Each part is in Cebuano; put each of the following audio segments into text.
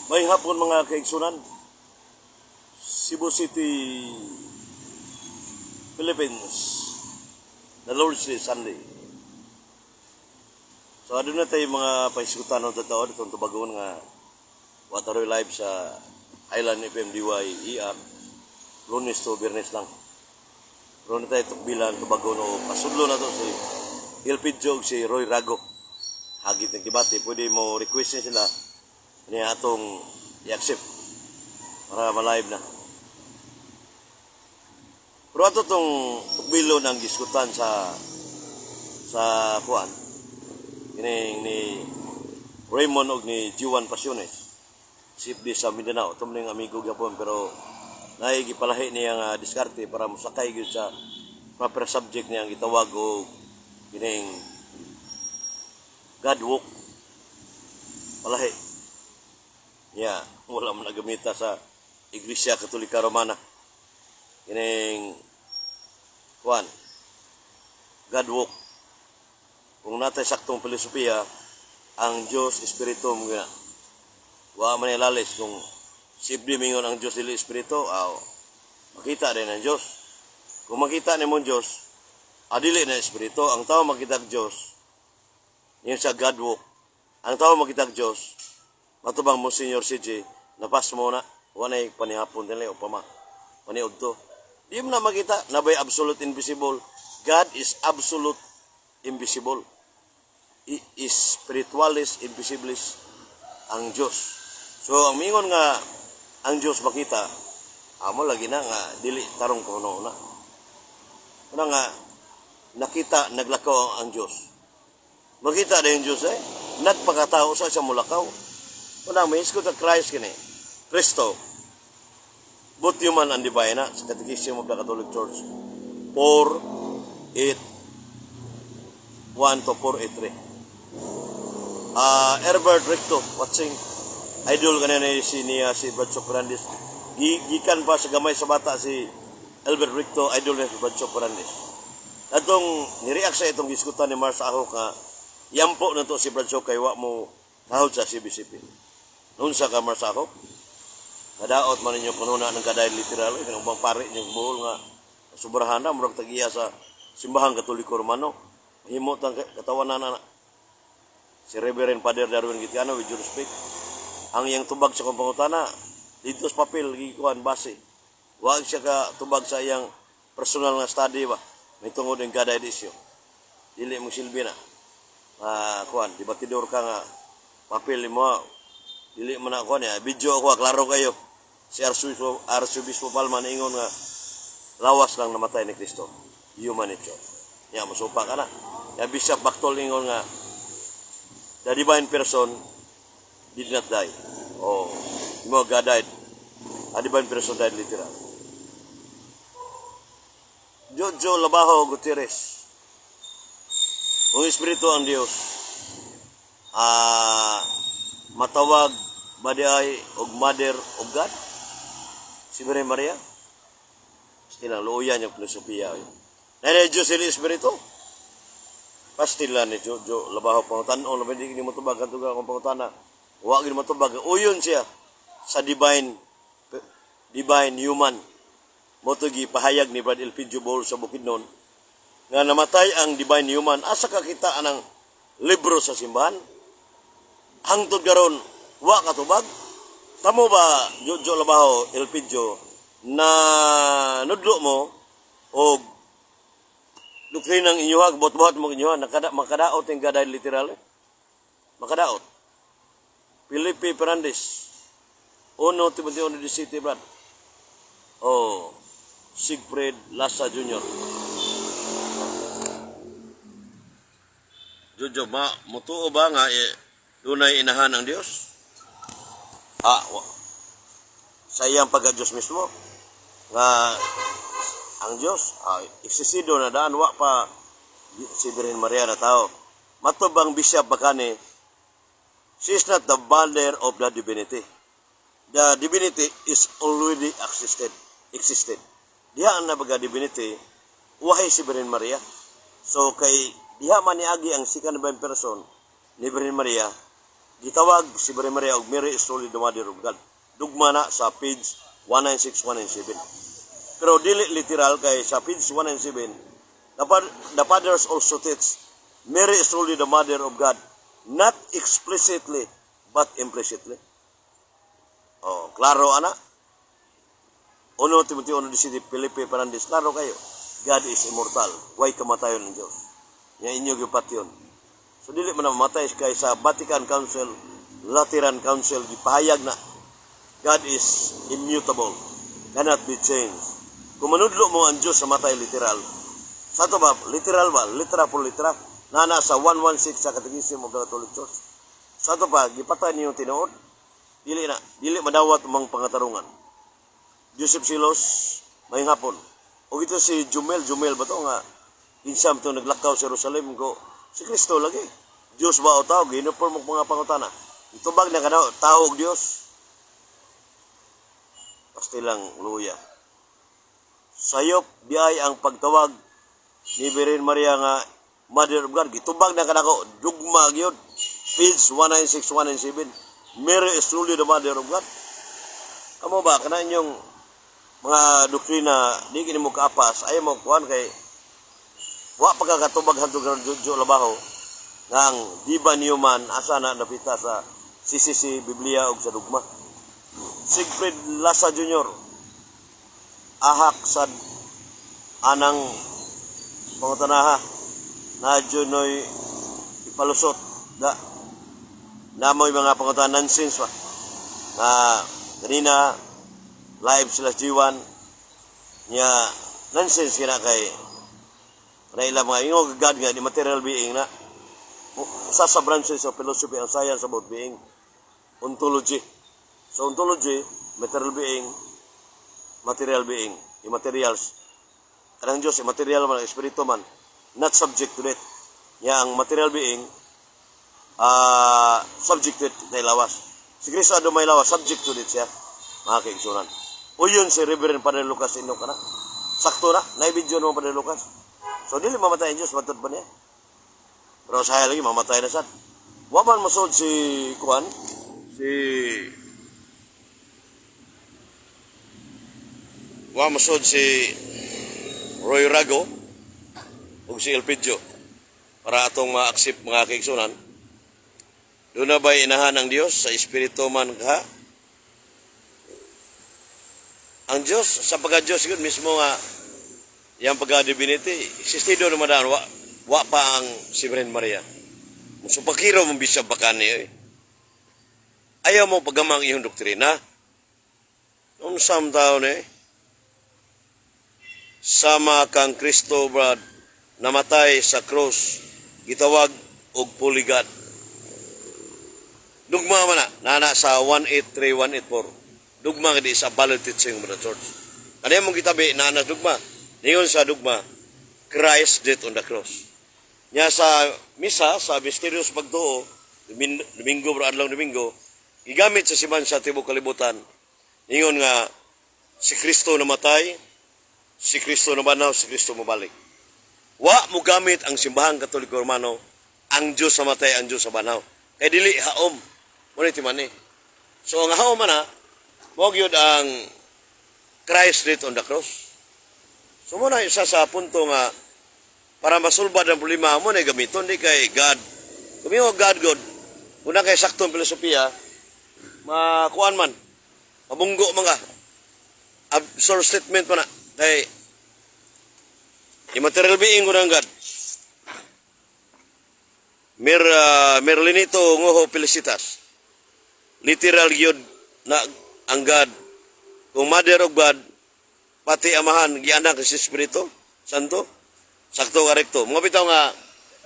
May hapon, mga kaigsunan. Cebu City, Philippines. The Lord's Day, Sunday. So aduna tayo mga pahisgutan ng totoo itong tubagon nga Wataroy live sa Island FM DYER. Lunes to Biyernes lang. Pero na tayo tukbilan tubagon o pasudlo na to si Elpidio ug si Roy Rago. Hagit ng debate, pwede mo request niya sila niya atong i-accept para ma-live na. Pero ato tong tukbilo ng diskutan sa kuan kining ni Raymond og ni Juan Pasiones, CFD sa Mindanao. Ito ning amigo gyapon, pero naay gipalahi niya nga diskarte para mosakay gyud sa proper subject niya ang gitawag og kining God walk. Palahi niya, wala man nagamita sa Iglesia Katolika Romana kining kuan God walk. Kung natay saktong filosofiya, ang Diyos espiritu mo gina. Wa man ilalis kung sibdi mingon ang Diyos dili espiritu, aw makita din ang Diyos. Kung makita nimo ang Diyos, adili na espiritu. Ang tao makita ang Diyos, yun sa God walk. Ang tao makita ang Diyos, matubang mo Senior CJ, napas mo na, wala na panihapon nila o pama, paniod to. Di mo na makita, nabay absolute invisible. God is absolute invisible. Is spiritualis invisibilis ang Diyos. So ang mingon nga ang Diyos makita, amo lagi na nga dili tarong kuno na. Una nga nakita naglakaw ang Diyos. Makita na yung Diyos eh. Nagpakatao sa siya mulakaw. Una, may iskot sa Christ kini. Kristo, both human and divine na sa Catechism of the Catholic Church. 4, 8, 1 to 4, 8, 3. Herbert Recto, watching. Idol kanina ni si niya si Brad Fernandez. Gikan pa sa gamay sa bata si Albert Recto, idol niya si Brad Fernandez. Atong nireact sa itong diskutan ni Mars Ahok nga yampo na to si Brad kay wa mo kahod sa CBCP. Noon sa ka, Mars Ahok, kadaot man ninyo panuna ng kaday literal, eh, kanang bang pare niyo buhol nga sobrahan na, murag tagiya sa Simbahang Katoliko Romano. Mahimo tang katawan na si Reverend Father Darwin Gitiano, with due respect. Ang iyang tubag sa kong pangutana, dito sa papel, gikuan, base. Wag siya ka tubag sa iyang personal nga study ba. May tungod ng kada issue. Dili mo silbi na. Kuan, debatidor ka nga papel mo. Dili mo na kuan ya. Video ako, klaro kayo. Si Arsobispo Palma niingon nga lawas lang namatay ni Kristo. Human nature. Ya, musupa ka na. Ya, Bishop Bactol ingon nga the divine person did not die. Oh, mo God died. A divine person died literal. Jojo Labajo Gutierrez. Kung espiritu ang Dios, matawag ba di ay og Mother of God? Si Mary Maria? Still ang luuyan yung filosofiya. Nanay Diyos sila espiritu. Pastila ni Jojo Labajo pangutan-on, labi di mo tubag kadto ka akong pangutana. Wa gid mo tubag. Uyon siya sa divine human. Mo to gipahayag ni Brad Elpidio Bohol sa Bukidnon nga namatay ang divine human. Asa ka kita anang libro sa simbahan? Hangtod karon wa katubag. Tamo ba, Jojo Labajo Elpidio, na nudlo mo og doktrinang inyuha, buhat-buhat mo inyuha, nakada, makadaot yung gaday literal eh. Makadaot. Felipe Fernandez. Uno Timoteo 1 City, Brad. Oh, Siegfried Lasa Jr. Jojo, ma, mutuo ba nga eh, dunay inahan ang Dios? Ah, wa. Sa iyang pagka-Diyos mismo nga ang Diyos eksisido na daan wa pa si Virgin Maria na tao. Mato bang Bishop Bakani, she is not the mother of the divinity. The divinity is already existed. Existed. Diha ang nabaga divinity, wahay si Virgin Maria. So kay diha man niagi ang second divine person ni Virgin Maria, Gitawag si Birhen Maria og Mary is truly the Mother of God. Dugma na sa page 196, 197. Pero dili literal kay sa page 197, the fathers also teach Mary is truly the Mother of God, not explicitly but implicitly. Oh, klaro ana. 1 Timoteo 1:17, Felipe Fernandez, klaro kayo. God is immortal. Way kamatayon ng Diyos. Nya inyo gipatyon. So dili man na mamatay kay sa Vatican Council, Lateran Council, gipahayag na God is immutable, cannot be changed. Kung manudlo mo ang Diyos namatay literal, sa ato ba, literal ba, litra por litra, nana sa 116 sa Catechism of the Catholic Church. Sa ato pa, gipatay niyo tinuod, dili na, dili madawat umang pangatarungan. Joseph Silos, may hapon. O ito si Jumel, Jumel ba to nga, kinsam to naglakaw sa Jerusalem ko, si Kristo lagi. Diyos ba o tao? Ginupor mo mga pangutana. Itubag na ka tao og Diyos. Pastilang luya. Sayop diay ang pagtawag ni Birhen Maria nga Mother of God. Gitubag na kanako, dugma gyud. Page 196, 197. Mary is truly the Mother of God. Kamo ba, kana inyong mga doktrina, di kini mo kaapas, ay mo kuan kay wa pa ka katubag hantog karon Jojo Labaho nga ang di ba Newman asa na napita sa CCC, Biblia ug sa dugma. Siegfried Lasa Jr. Ahak sa anang pangutanaha na Junoy ipalusot da namoy mga pangutana nonsense pa na kanina live sila G1 niya, nonsense kina kay na ilang mga ingog God nga di material being na usa sa branches of philosophy ang science about being, ontology. So ontology, material being, material being, immaterials. Kanang Diyos immaterial man, espiritu man, not subject to it. Ya ang material being subject to it kay lawas. Si Kristo adto may lawas, subject to it siya, mga kaigsunan. O yun si Reverend Padre Lucas Ino ka na. Sakto na, naibidyo naman Padre Lucas. So dili mamatay ang Diyos, matod pa niya. Pero saya lagi, mamatay na sad. Wa man masud si Kuan, si wa masud si Roy Rago ug si Elpidio para atong ma-accept, mga kaigsunan. Doon na ba'y inahan ang Diyos sa Espiritu man ka? Ang Diyos, sa pagka-Diyos yun mismo nga, yung pagka-divinity, existido naman daan, wa pa ang si Birhen Maria. So pakiro mong Bishop Bakani eh. Ayaw mo paggamang iyong doktrina. Noong sam taon eh, sama kang Kristo brad, namatay sa cross, gitawag og puligad. Dugma man na, nana sa 183184. Dugma di sa valid teaching of the church. Kaniya mong gitabi, nana dugma. Ningon sa dugma, Christ death on the cross. Nya sa misa, sa mysterious pagtuo, Domingo, bro, adlaw Domingo, gigamit sa siman sa tibok kalibutan. Ningon nga, si Kristo namatay, si Kristo nabanhaw, si Kristo mabalik. Wa mo gamit ang Simbahang Katoliko Romano, ang Diyos namatay, ang Diyos nabanhaw. Kay dili haom. Mo ni timani. So ang haom man na, mo gyud ang Christ death on the cross. So mo na isa sa punto nga para masulbad ang problema mo na gamiton di kay God. Kung yung God God, una kay saktong filosofiya, makuan man, mabunggo man ka. Absurd statement pa na. Kay immaterial being ko ng God. Merlinito Ngoho Felicitas. Literal gyud na ang God. Kung Mother of God, pati amahan, gianak si Espiritu Santo. Sakto karekto. Mga bitaw nga,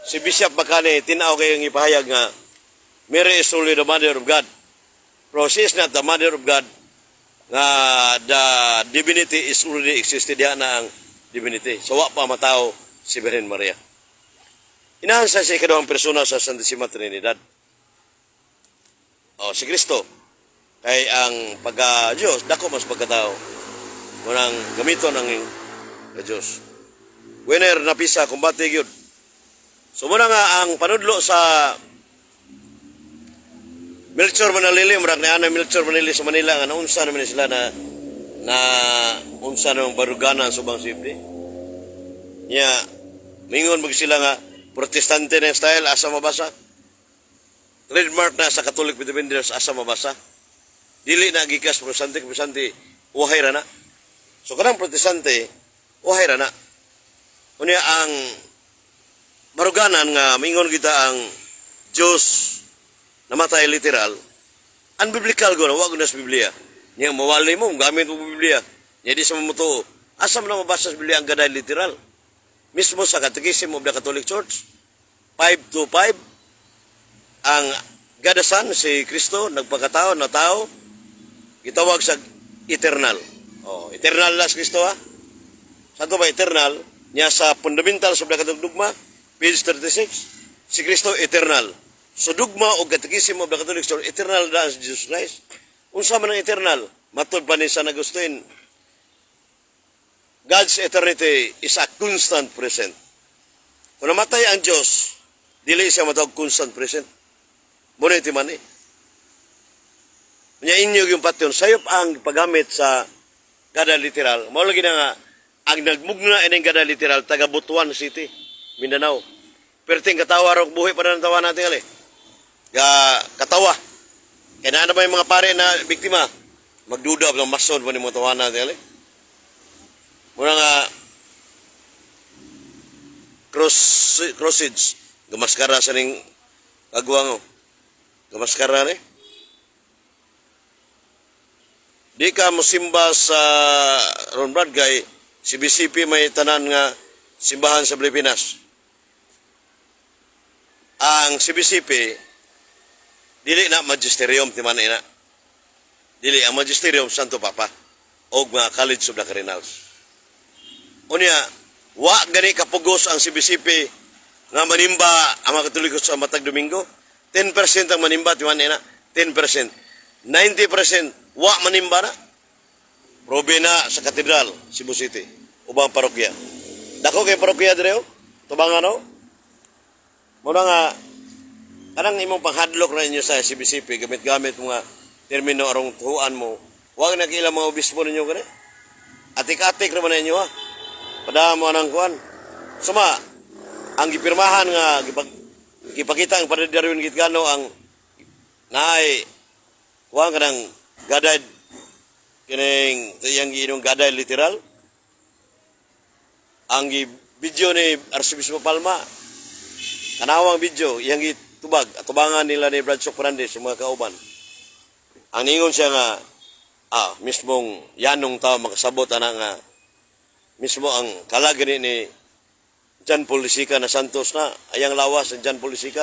si Bishop Bakane, tinaw kayong ipahayag nga, Mary is truly the Mother of God. Pero she is not the Mother of God nga the divinity is already existed diha na ang divinity. So wa pa matao si Birhen Maria. Inahan sa ikaduhang persona sa Santissima Trinidad. O, si Kristo. Kay ang pagka Diyos, dako mas pagkatao. Munang gamiton ang Diyos. Winner na pisa, kumbate gyud. So muna nga ang panudlo sa Melchor Manalili, murag na ana Melchor Manalili sa Manila nga naunsa naman sila na na unsa namang baruganan sa ubang CFD. Nya mingon mag sila nga Protestante na style, asa mabasa? Trademark na sa Catholic Defenders, asa mabasa? Dili na gikas Protestante, Protestante uhay ra na. So kanang Protestante uhay ra na. Unya ang baruganan nga mingon kita ang Diyos namatay literal, unbiblical ko na, wag na sa Biblia. Niya mawali mo, gamit mo Biblia. Niya di sa mamutuo. Asa man na mabasa sa Biblia ang gaday literal? Mismo sa Catechism of the Catholic Church, 5 to 5, ang God the Son, si Kristo, nagpakatao na tao, gitawag sa eternal. Oh, eternal na si Kristo ha. Sa ba eternal? Niya sa Fundamentals of the Catholic Dogma, page 36, si Kristo eternal. So dugma o Catechism of the Catholic Church, eternal na si Jesus Christ. Unsa man ang eternal? Matod pa ni San Agustin, God's eternity is a constant present. Kung namatay ang Diyos, dili siya matawag constant present. Muna iti man eh. Nya inyo yung patyon, sayop ang paggamit sa gada literal. Mao lagi na nga, ang nagmugna ining gada literal, taga Butuan City, Mindanao. Perting katawa raw, buhi pa na ng tawa natin ali. Ga, katawa. Kaya na ba yung mga pare na biktima? Magduda ng mason pa ni mga tawa natin ali. Muna nga, crossage, gamaskara sa ning kagwang oh. Gamaskara ni. Di ka mosimba sa Ron Brad kay CBCP may tanan nga simbahan sa Pilipinas. Ang CBCP dili na magisterium ti man ina. Dili ang magisterium Santo Papa og mga College of the Cardinals. Unya, wa gani kapugos ang CBCP nga manimba ang mga Katoliko sa matag Domingo. 10% ang manimba ti man ina, 10%. 90% wa manimba na. Probe na sa Katedral, Cebu City, ubang parokya. Dako kay parokya dire oh. Tubangan oh. Muna nga kanang imong panghadlok na inyo sa CBCP, gamit-gamit mga termino arong tuhuan mo. Wa na kaila mga obispo ninyo kani. Atik-atik naman na inyo ha. Pada mo anang kuan. Suma ang gipirmahan nga gipakita ang Padre Darwin Gitgano ang naay kuan kanang gaday kining iyang giinong gaday literal, ang gi video ni Arsobispo Palma, kanawang video iyang gitubag atubangan nila ni Brad Sok Fernandez sa mga kauban. Ang ningon siya nga mismong yanong tao makasabot ana nga mismo ang kalag ni ni John Paul II na Santos na ayang lawas ng John Paul II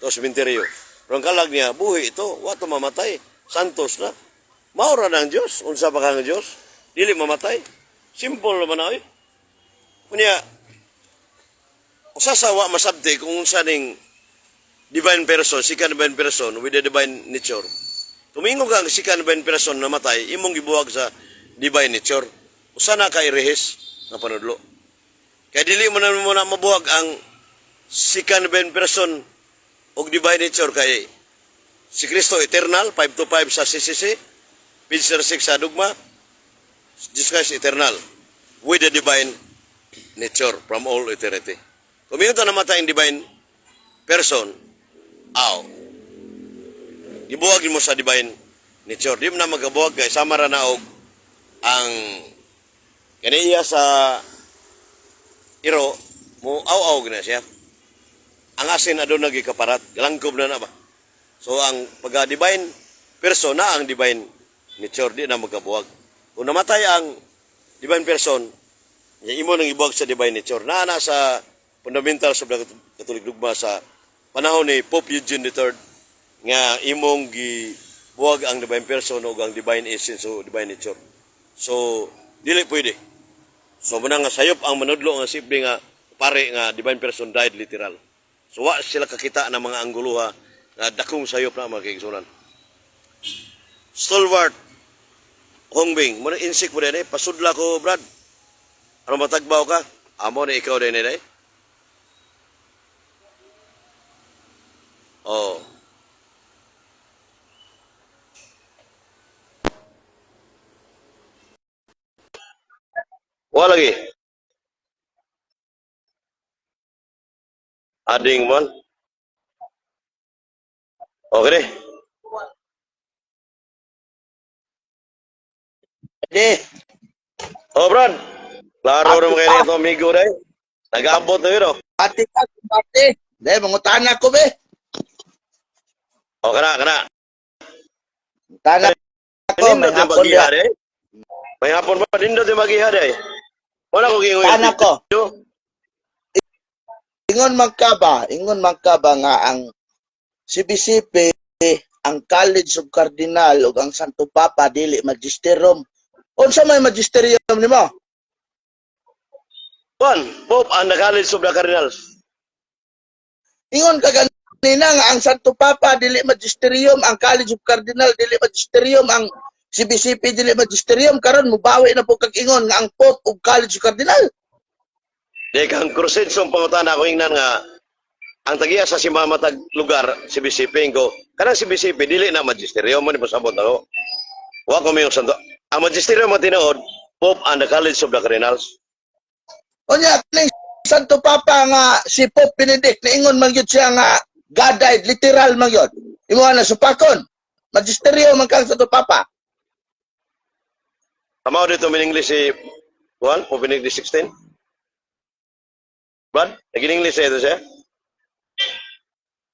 to sementeryo. Pero ang kalag niya buhi ito, wa to mamatay, Santos na. Maura na ang Diyos, unsa pa ka ang Diyos? Dili mamatay. Simple naman na oy. Unya, usa sa wa masabti kung unsa ning divine person, second divine person with the divine nature. Tumingo ka ang second divine person namatay, imong gibuwag sa divine nature. Usa na ka irehis nga panudlo. Kaya dili mo na mo na mabuwag ang second divine person og divine nature kay si Kristo eternal, 5 to 5 sa CCC, page 6 sa dugma, Jesus Christ eternal with the divine nature from all eternity. Kung mingon ta namatay ang divine person, aw, gibuwag mo sa divine nature. Di mo na magabuwag kay sama ra na og ang kaniya sa iro mo aw-aw na siya. Ang asin aduna gikaparat, galangkob na na ba. So ang pagka divine person na ang divine nature di na magkabuwag. Kung namatay ang divine person, ya imo nang ibuwag sa divine nature. Naa na sa Fundamentals of the Catholic Dogma sa panahon ni Pope Eugene III nga imong gibuwag ang divine person o ang divine essence o divine nature. So dili pwede. So muna nga sayop ang manudlo nga simple nga pare nga divine person died literal. So wa sila kakita ng mga angguluha nga dakong sayop na mga kaigsunan. Stalwart Hongbing, muna insik mo din eh, pasudla ko, Brad. Ano matagbaw ka? Amo ni ikaw din eh. Oh. Wala lagi. Ading man. Okay. Di. Oh, Brad. Klaro Ati naman kayo pa. nito, amigo day. Nag-aabot na yun, oh. Ati ka, ati. Di, mangutana ko be. Oh, kana, kana. Mangutana ako, may Nindot yung hapon bagiha, diha. day. May hapon pa, nindot yung bagiha, day. Wala ko gingoy. Tana ko. Ingon man ka ba nga ang CBCP, ang College of Cardinal ug ang Santo Papa dili magisterium? Unsa may magisterium nimo? Juan, Pope and the College of the Cardinals. Ingon ka ganina nga ang Santo Papa dili magisterium, ang College of Cardinal dili magisterium, ang CBCP dili magisterium. Karon mubawi na po kag ingon nga ang Pope ug College of Cardinal. Di kang crusade sa pangutana ko ingnan nga ang tagiya sa simbahan matag lugar CBCP ko kanang CBCP dili na magisterium mo ni pasabot ako. Wa ko mayong santo. Ang magisterium mo tinuod Pope and the College of the Cardinals. Unya ning Santo Papa nga si Pope Benedict niingon man gyud siya nga God died literal man gyud. Imo na supakon. Magisterium man kang Santo Papa. Tamaw dito min English si Juan, Pope Benedict 16. Brad, naging English ito siya.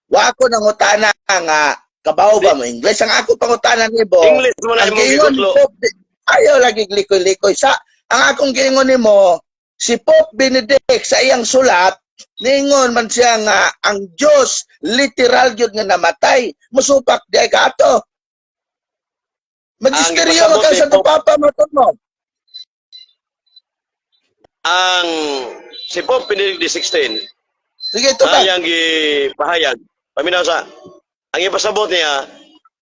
Wa ko nangutana nga kabaw ba mo English. Ang ako pangutana nimo, English mo na ang imong giingon ni gigutlo. Pope, ayaw lagi likoy-likoy sa ang akong giingon nimo, si Pope Benedict sa iyang sulat niingon man siya nga ang Dios literal gyud nga namatay. Musupak di ay kaato. Magisteryo Ang man kang ipasabot ni Santo Pope- Papa matud mo. Ang si Pope Benedict 16 Sige, ito ba? Ang gipahayag. Paminaw sa ang ipasabot niya,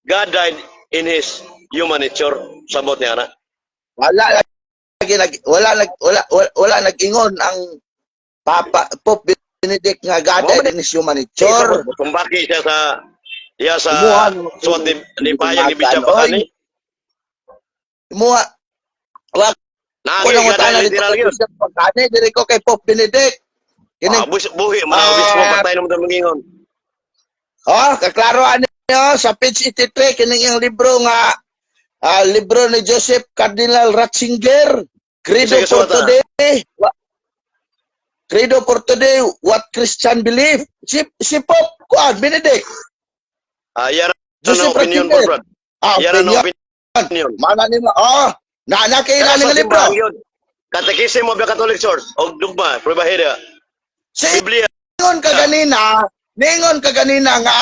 God died in his human nature. Sabot niya na. Wala lagi nag wala nag wala wala, wala nag-ingon ang Papa Pope Benedict nga God died in his human nature. Tumbaki siya sa iya sa Kumuha ng- suwat ni pahayag ni Bishop Oy. ani. Imuha wa Naangi ko nang God utana died dito literal kay yun. Bishop Pagkane, diri ko kay Pope Benedict. Kining Ah, buhi man ang Ah. obispo patay naman ang mangingon. Oh, kaklaro ani oh, sa page 83 kining iyang libro nga libro ni Joseph Cardinal Ratzinger, Credo Sige, for suwat, ah. Today. Credo for Today, What Christian Belief. Si Pope kuan Benedict. Ah, yan ang Joseph opinion Ratzinger. po, Brad. Ah, Yan ang opinion. opinion. Mana nimo? Oh, na na kay Kana nga sa libro. simbahan yun. Catechism of the Catholic Church og dugma, pruebahida. Si Biblia. Ningon ka ganina nga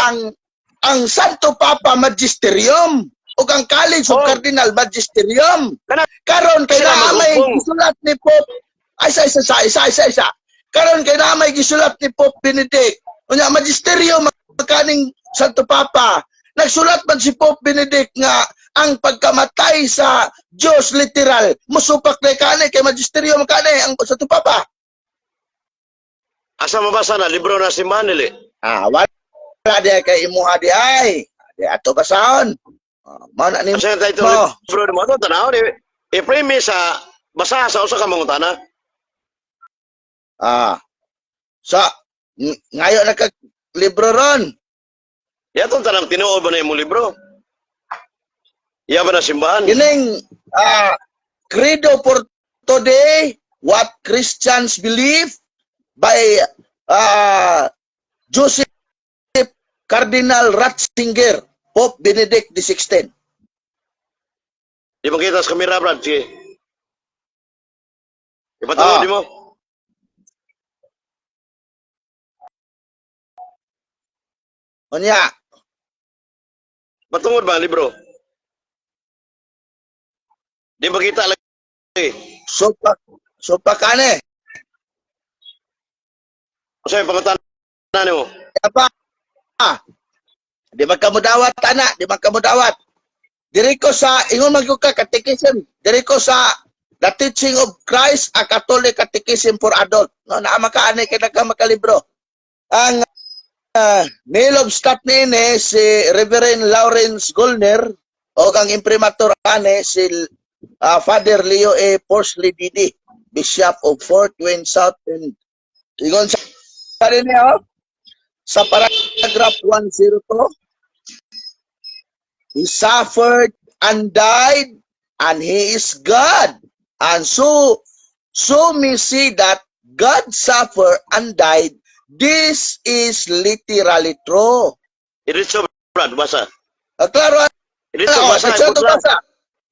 ang Santo Papa Magisterium ug ang College of Oh. Cardinal Magisterium. Kana Karon kay sila naa may maghukbong. gisulat ni Pope ay sa isa sa isa isa isa. Karon kay naa may gisulat ni Pope Benedict. Unya magisterium kaning Santo Papa. Nagsulat man si Pope Benedict nga ang pagkamatay sa Dios literal musupak na kani kay magisterium kani ang Santo Papa. Asa mabasa na libro na simbahan dili. Ah, wala di kay imuha di ay. Di ato basahon. Ah, mao na nimo. Asa yung title Mo. libro mo ato tanaw ni i-premise sa basa sa usa ka mangutana. Ah. So, ngayo na ka libro ron. Yatong tanang tinuod ba na imong libro? Iya ba na simbahan? Kining Credo for Today, What Christians Believe by Joseph Cardinal Ratzinger, Pope Benedict XVI. Di makita sa kamera, Brad. Sige. Ipatungod Ah. di mo. Unya, Patungod ba ang libro? Di makita lagi. Supak supak kani. Usa yung pangutana nimo? Apa? Ah. Di man kamudawat ana, di man kamudawat. Diri ko sa ingon man gyud ka catechism, diri ko sa The Teaching of Christ, a Catholic Catechism for Adult. No, naa man ka ani kay nagka makalibro. Ang Mail of Stat niini si Reverend Lawrence Goldner o ang imprimatur ane si Father Leo A. Porsley D.D. Bishop of Fort Wayne South Bend. Ingon sa rin niya, oh, sa paragraph 102, "He suffered and died, and he is God. And so we see that God suffered and died. This is literally true." Diretso, Brad, basa. Ah, klaro, Diretso, oh, basa. diretso Basa. Basa.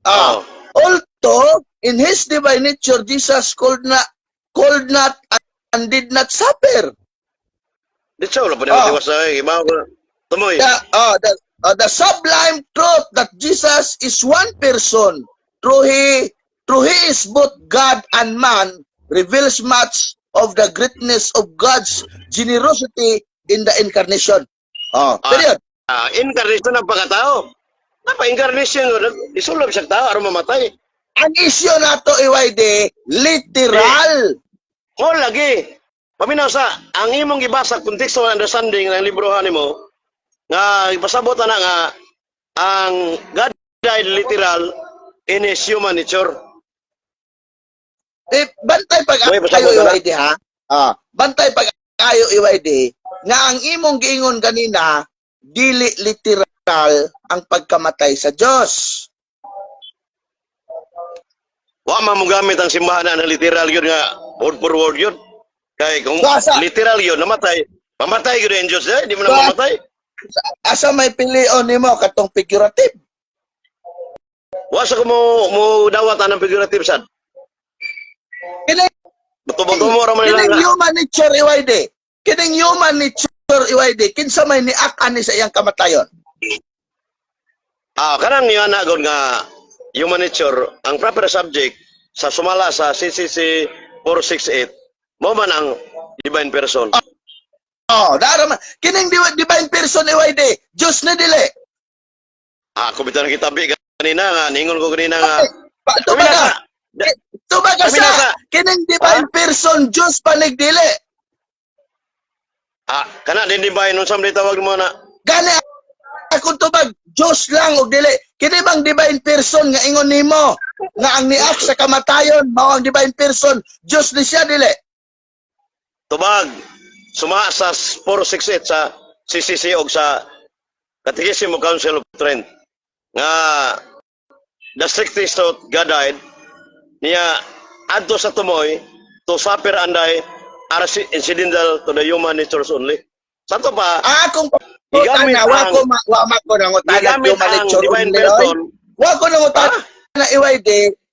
Ah, Oh. "Although in his divine nature Jesus could not and did not suffer." Diretso, wala pa Oh. niya basa. Iba ko. Tumoy. The sublime truth that Jesus is one person, through he is both God and man, reveals much of the greatness of God's generosity in the incarnation. Oh, period. Ah, incarnation ng pagkatao. Napa-incarnation, isulob siya tao aron mamatay. Ang issue nato, EYD, literal. Mo lagi. Paminaw sa ang imong gibasa, contextual understanding ng librohan nimo nga ipasabot na nga ang God died literal in his human nature. Eh, bantay pag Boy, ayo pasabot na. EYD ha. Ah, bantay pag ayo EYD nga ang imong giingon ganina, dili literal ang pagkamatay sa Dios. Wa man mo gamit ang simbahan na ng literal yun nga word for word yun. Kay kung So, literal yun, namatay, mamatay yun ang Diyos eh, di mo na mamatay. Asa may pilion nimo katong figurative? Wa sa ko mo dawat anang figurative sad. Kining Tubo-tubo ra man nila kining nga. Human nature, EYD. Kining human nature, EYD, kinsa may niak ani sa iyang kamatayon? Ah, kanang yun na gud nga human nature, ang proper subject sa sumala sa CCC 468 mo man ang divine person. Oh, dara man kining divine person, EYD, Diyos ni dili? Ah, kumita na kita bi kanina nga ningon ko kanina nga. Pa, tubaga, tubaga Kami sa kining divine person, Diyos panig dili? Ah, kana din divine, unsa man tawag mo na? Gani akong tubag, Diyos lang og dili? Kini bang divine person nga ingon nimo nga ang niak sa kamatayon mao ang divine person, Diyos ni siya dili? Tubag suma sa 468 sa CCC og sa Catechism of Council of Trent nga the strictest of God died niya adto sa tumoy, to suffer and die are incidental to the human natures only. Sa to pa, Ang akong Gigamit pangutana, wa ko ma, wa ma ko nangutana gigamit human ang nature divine only, oy. person. Wa ko nangutana na EYD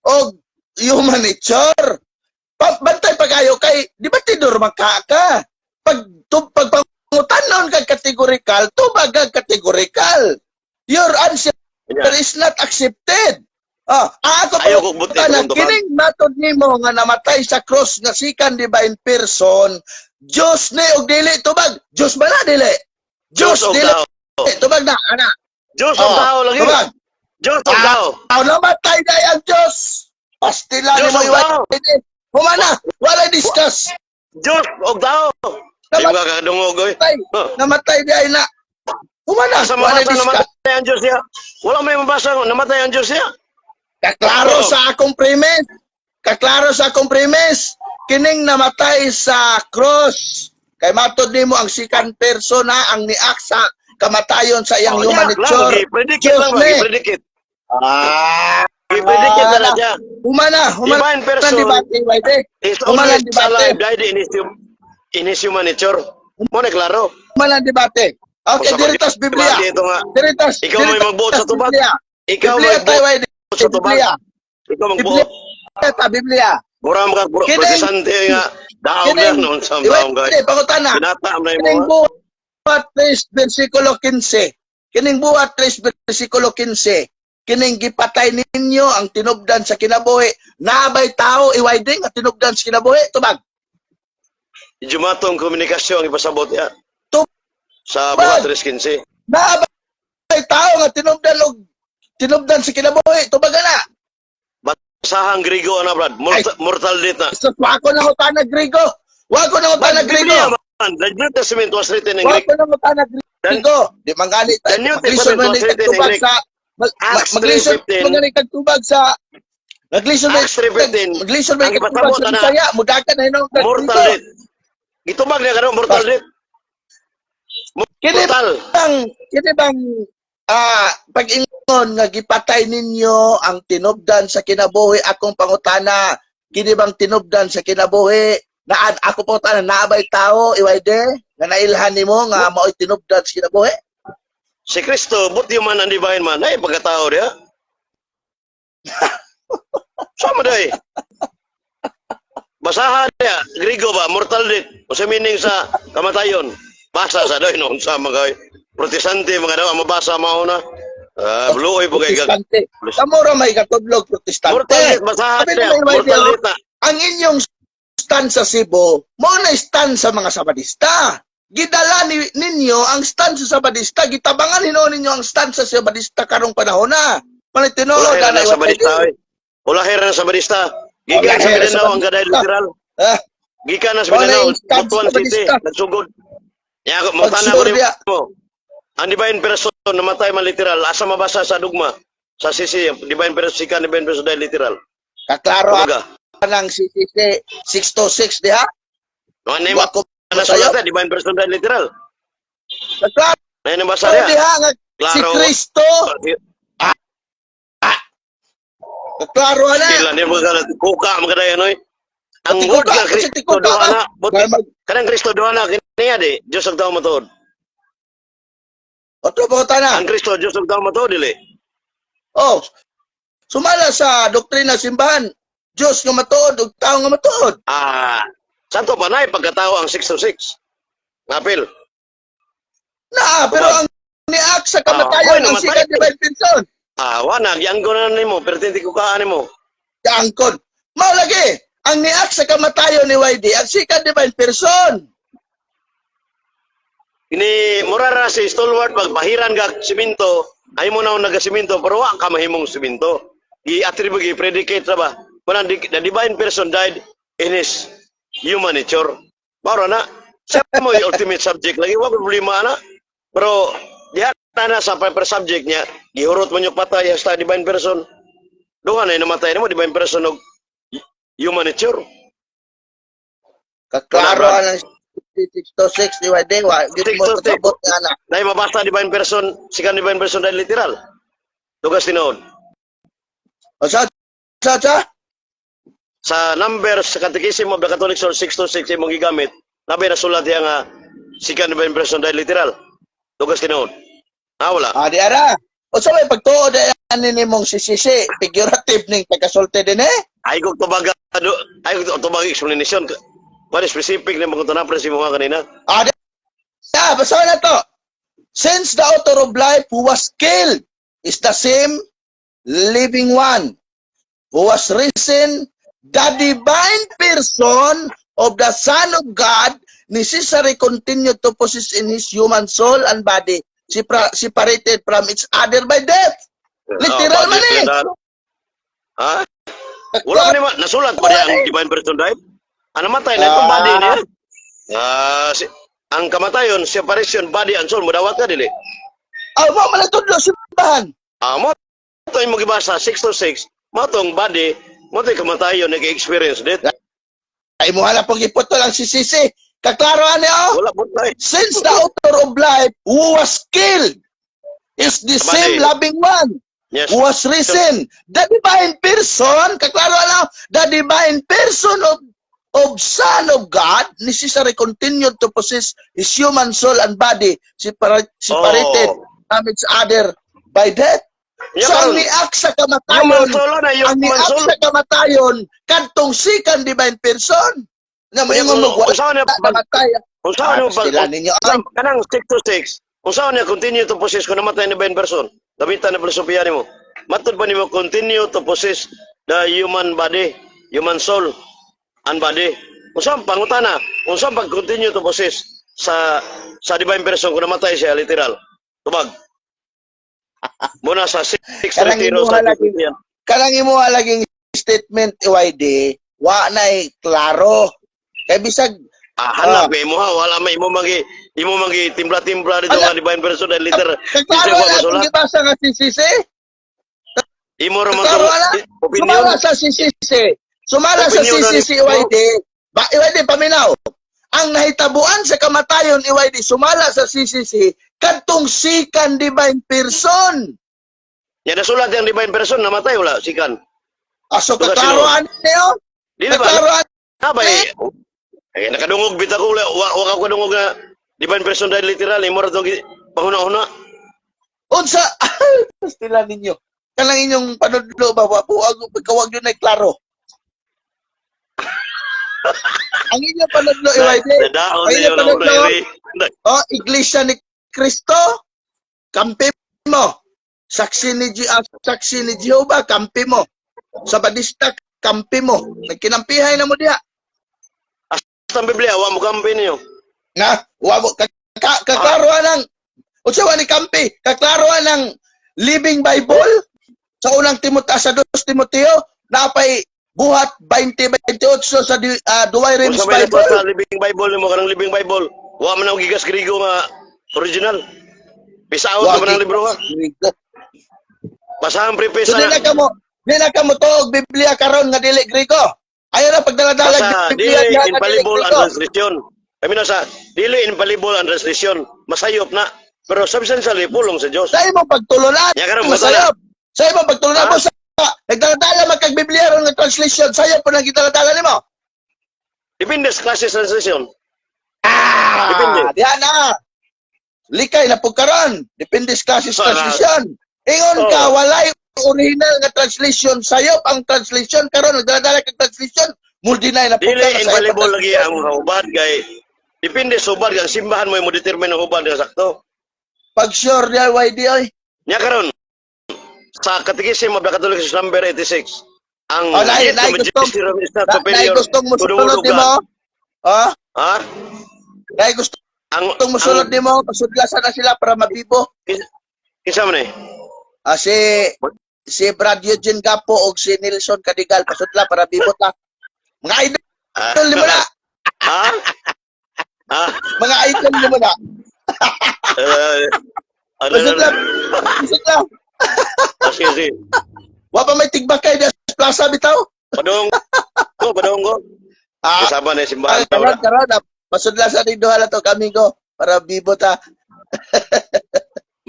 og human nature. Bantay pagayo kay di ba tidor magka ka? Pag pangutanon kag categorical, tubag kag categorical. Your answer is not accepted. Ah, ako Ayaw ko buti pangutana, kung tubag. Kining matod nimo nga namatay sa cross nga second divine person, Diyos ni og dili, tubag? Diyos ba na dili? Diyos Diyos og dili? tao. Tubag na ana. Diyos og Oh, tao lagi. tubag. Diyos og tao. Aw, namatay na ang Diyos. Pastila Diyos ni mo og tao. iway. Humana, wala discuss. Diyos og tao. Di Namatay, ba kadungog oy? Namatay di ay na. Humana, Sa wala mabasa discuss. namatay ang Diyos niya. Wala may mabasa namatay ang Diyos niya. Kaklaro Oh. sa akong premise. Kaklaro sa akong premise. Kining namatay sa cross. Kay matod nimo ang second person na ang niak sa kamatayon sa iyang Oh, human niya, nature. klaro, gi-predicate Diyos lang ba? ni. Gi-predicate. Ah, Gi-predicate na lang siya. Humana, humana. Divine person Debate, EYD. is Humana always debate. alive, died in his human nature. Mo na klaro. Humana debate. Okay, Kung sa diritas Biblia. debate ito nga. Diritas. Ikaw may Diritas magbuot sa tubag. Biblia. Ikaw Biblia may tayo, EYD. sa tubag. Biblia. Ikaw magbuot. Biblia ta, Biblia. Mura mga protestante nga daog na noon sa taong EYD, kay. pangutana. Binata mo na Kining imo. Buhat 3 versikulo 15. Kining Buhat 3 versikulo 15. Kining gipatay ninyo ang tinubdan sa kinabuhi. Nabay tao, EYD, nga tinubdan sa kinabuhi? Tubag. Jumatong komunikasyon ang ipasabot ya. Tubag. Sa Buhat 3:15. Nabay tao nga tinubdan og tinubdan sa kinabuhi? Tubag na. Sahang Grigo na, Brad. Mortal death na. So, wa ko na utana Grigo. Wa ko na utana Grigo. Biblia man. The New Testament was written in Wa Greek. ko na utana Grigo. Di man gani The New maglisod Testament man was ni written in tubag Greek. sa Acts maglisod 3:15. man gani kag tubag sa Naglisod ba? Acts 3:15. Naglisod ba Ang ipasabot sa na Bisaya? Mudagan na hinuon kag mortal dito. death. Gitubag niya kano mortal death. Kini Mortal. bang pag-ingon nga gipatay ninyo ang tinubdan sa kinabuhi, akong pangutana, kini bang tinubdan sa kinabuhi naan ako pangutana, naa bay tao, iwayde, nga nailhan nimo nga mao'y tinubdan sa kinabuhi? Si Kristo, both human and divine man, ay pagkatao niya. Sama day. Basahan niya, Grigo ba, mortal death. O sa meaning sa kamatayon. Basa sa doy noon sa mga protestante, mga daw, mabasa mao na. Ah, bluoy po kay gag. Protestante. Kamo ra may katudlog protestante. Mortal death, basahan Sabi niya. naman, Iwayde, Mortal oh, death na. ang inyong stand sa Cebu, mo na stand sa mga Sabadista. Gidala ninyo ang stand sa Sabadista, gitabangan hinuon ninyo ang stand sa Sabadista karong panahon na. Manay tinuod Ulahera na na sa Sabadista, oy. Ulahera na sa Sabadista. Gikan sa Ulahera sa Mindanao ang gaday Sabadista. literal. Ah, Gikan na sa Wala Mindanao, yung stand sa Butuan City, Sabadista. nagsugod. Ya, ako, mangtana ko Pagsugod rin niya. mo. Ang divine person, namatay man literal, asa mabasa sa dugma? Sa sisi, divine person, sikan divine person dahil literal. Kaklaro Kumbaga, ang CCC 626 diha. mga name, Wa ko nasulat eh, divine person dahil literal. Kaklaro Na nabasa niya. diha nga si Klaro. Kristo. Kaklaro na. Sila niya mga kuka mga dayan oy. Ang Pati word kuka, nga kasi Kristo tikuka duha ba? na. Kanang Kristo duha na kiniya di. Diyos ang tao matuod. Otro pa na. Ang Kristo Diyos ang tao matuod dili. Oh. Sumala sa doktrina simbahan, Diyos nga matuod ug tao nga matuod. Ah, santo pa na pagkatao ang 6 to 6. Ngapil. Na, pero ang niak sa kamatayon Ah, ang namatay. sikat divine person. Ah, wa na gianggo na nimo, pero tinti ko kaan nimo. Kaangkon. Mao lagi, ang niak sa kamatayon ni YD, ang sikat divine person. Ini mura ra si stalwart pag pahiran ka simento, ay mo na nagasiminto pero wa ka mahimong simento. I-attribute, i-predicate ra ba? Manang the divine person died in his human nature. Mao na siya mo yung ultimate subject lagi wa problema na. Pero diha na na sa per subject niya, gihurot man yung patay sa divine person. Duha na yung namatay nimo divine person og human nature. Kaklaro Wala, ang 626 ni YD, wa gid mo 626. kasabot nga na. Dahil mabasa divine person, sikan divine person dahil literal. Tugas tinuod. O sa Sa numbers sa Catechism of the Catholic Church 626 imong gigamit, nabi nasulat diya nga sikan divine person dahil literal. Tugas tinuod. Ah, wala. Ah, di ara. O sa may pagtuo di ani nimong sisisi, figurative ning pagkasulti din eh. Ay kog tubaga ay kog tubag explanation. Very specific ni mga tunapres imo nga kanina. Ah, di ah, basta na to. Since the author of life who was killed is the same living one who was risen, the divine person of the Son of God necessary continued to possess in his human soul and body separated from each other by death. Literal Ah, man eh. Ha? Wala man naman nasulat pa niya ang divine person died. Ano matay na itong body niya? Ah, si, ang kamatayon, separation, body and soul, mudawat ka dili. Ah, mo man tudlo simbahan. Ah, mo ito yung magibasa 6 to 6, mo tong body, mo to'y kamatayon nag-experience death. Ay mo hala pong iputol ang sisisi. Kaklaro ani oh. Wala po tayo. Since the author of life who was killed is the Body. same loving one who was risen, the divine person, kaklaro ano, the divine person of Son of God, necessary continued to possess his human soul and body separated from each other by death. Yeah, So ang karon, niak sa human kamatayon, soul na, ang human niak soul. sa kamatayon, kadtong second divine person, nga moingon mo, wala Unsaon niya pag namatay. unsaon niya pag Sila ninyo, ay, kanang 6 to 6, unsaon niya continue to possess kung namatay ni divine person? Gamitan na filosofiya nimo. Matod ba nimo continue to possess the human body, human soul and body? Unsaon pangutana? Unsaon pag continue to possess sa divine person kung namatay siya literal? Tubag. Muna sa 6 Kanang retiro sa imuha lagi. Kanang imuha laging statement EYD, wa na klaro. Kay bisag Ah, hanap kay imo ha, wala may imo magi timpla-timpla dito Ala. nga divine person dahil literal. Kaklaro Bisag wa na akong masulat. gibasa nga si Sisi. Imo ra man Klaro tong ana. opinion. Sumala sa CCC. Sumala sa Opinion na CCC ni- EYD. Ba EYD, paminaw. Ang nahitabuan sa kamatayon, EYD, sumala sa CCC kadtong second divine person. Ya nasulat yang divine person namatay wala sikan. Aso Tuga kaklaro sino? ani niyo? Dili ba? Kaklaro ani. Na ba? Eh, nakadungog bita ko wala wa ka kadungog nga divine person dahil literal imo ra tong panguna-una. Unsa pastila ninyo? Kanang inyong panudlo ba wa buag pagkawag yun ay klaro. Ang inyong panudlo, EYD. Nadaon Ay, niyo na panudlo. uri. Oh, Iglesia ni Cristo, kampi mo. Saksi ni Jehovah, kampi mo. Sabadista, kampi mo. Nagkinampihay na mo diha. Sa Biblia wa mo kampi niyo. Na, wa mo kaklaruan ang unsa wa ni kampi? Kaklaruan ang Living Bible sa unang Timoteo sa 2 Timoteo napay buhat 20:28 sa Duway Rims Unsa may Bible. nagpasa Living Bible nimo kanang Living Bible? Wa man ang gigas Grigo nga original. Bisaon Wa ka man ang libro ha. Grigo. Basahan preface So di na. na ka mo tuog Biblia karon nga dili Grigo. Ayaw na pagdala-dala Basta Biblia dili diha nga dili infallible ang Grigo. translation. Kami na sa dili infallible ang translation. Masayop na. Pero substantially pulong sa Dios. Sa imong pagtulunan, Ya, karon, masayop. Sa imong pagtulunan Ha? mo sa nagdala-dala man kag Biblia ron nga translation, sayop po nang gidala-dala nimo. Depende sa klase sa translation. Ah, Depende. diha na. Likay na pug karon. Depende sa klase sa Ah, translation. Ingon ka Oh. walay original nga translation, sayop ang translation karon nagdala-dala kag translation, mo deny na pug Dili ka nga sayop ang infallible lagi translation. ang hubad kay depende sa hubad kay ang simbahan mo mo determine ang hubad nga sakto. Pag sure diha YD oy. Nya karon sa Catechism of the Catholic Church number 86 ang Oh, yet naay the gustong magisterium is not naay superior gustong to the word mosulod of nimo. God. Ah, Ha? naay gustong Ang mosulod nimo, pasudlasan na sila para mabibo. Kinsa man eh? Ah, si si Brad Eugene Gapo og si Nelson Cadigal pasudla para bibo ta. Mga idol nimo na, Ha? Ha? mga idol nimo na. Eh, ano Pasudla, na? pasudla. Ah, sige, sige. Wa pa may tigbakay diya sa plaza bitaw. Padung ko, padung ko. Ah, Kasama na yung simbahan. karon karon ah, pasudla sa ning duha na to kami ko para bibo ta.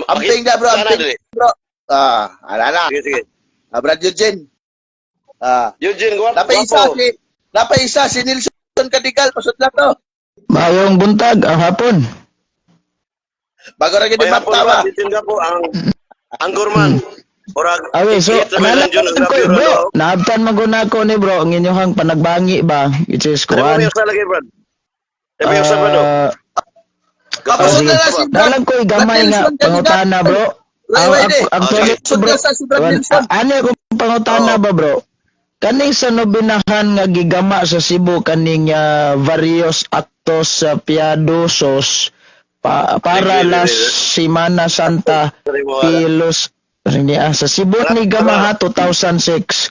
Amping na bro, Sana amping dili. bro. Ah, ala na. Sige, sige. Ah, Brad Eugene. Ah, Eugene, guwapo. napay isa si Nelson Cadigal pasudla to. Maayong buntag, ang hapon. Bago ra gid May hapon mapta ba? ba. Eugene Gapo, ang Angkorman. Orag, Awe, so, ikit na may nalaman nandiyon ang ko, grabe bro. ro. Naabtan man ko na ako ni bro, ang inyong panagbangi ba? Which is, Ano kuan. mo yung sa lagi, Brad? Ano mo yung sa Brad? Oh? Ah, Pasudla sige. na si Brad. Dalag ko'y gamay nga Nelson Cadigal. pangutana, bro. Ray, Ang wait, eh. actually, Pasudla bro, sa si Brad Nelson. ano akong pangutana ba, bro? Kaning sa nobinahan nga gigama sa Cebu kaning varios actos sa piadosos para Sige, sige, la sige. Semana Santa Sorry mo, wala. Pilos niya sa Cebu ni gama ha 2006.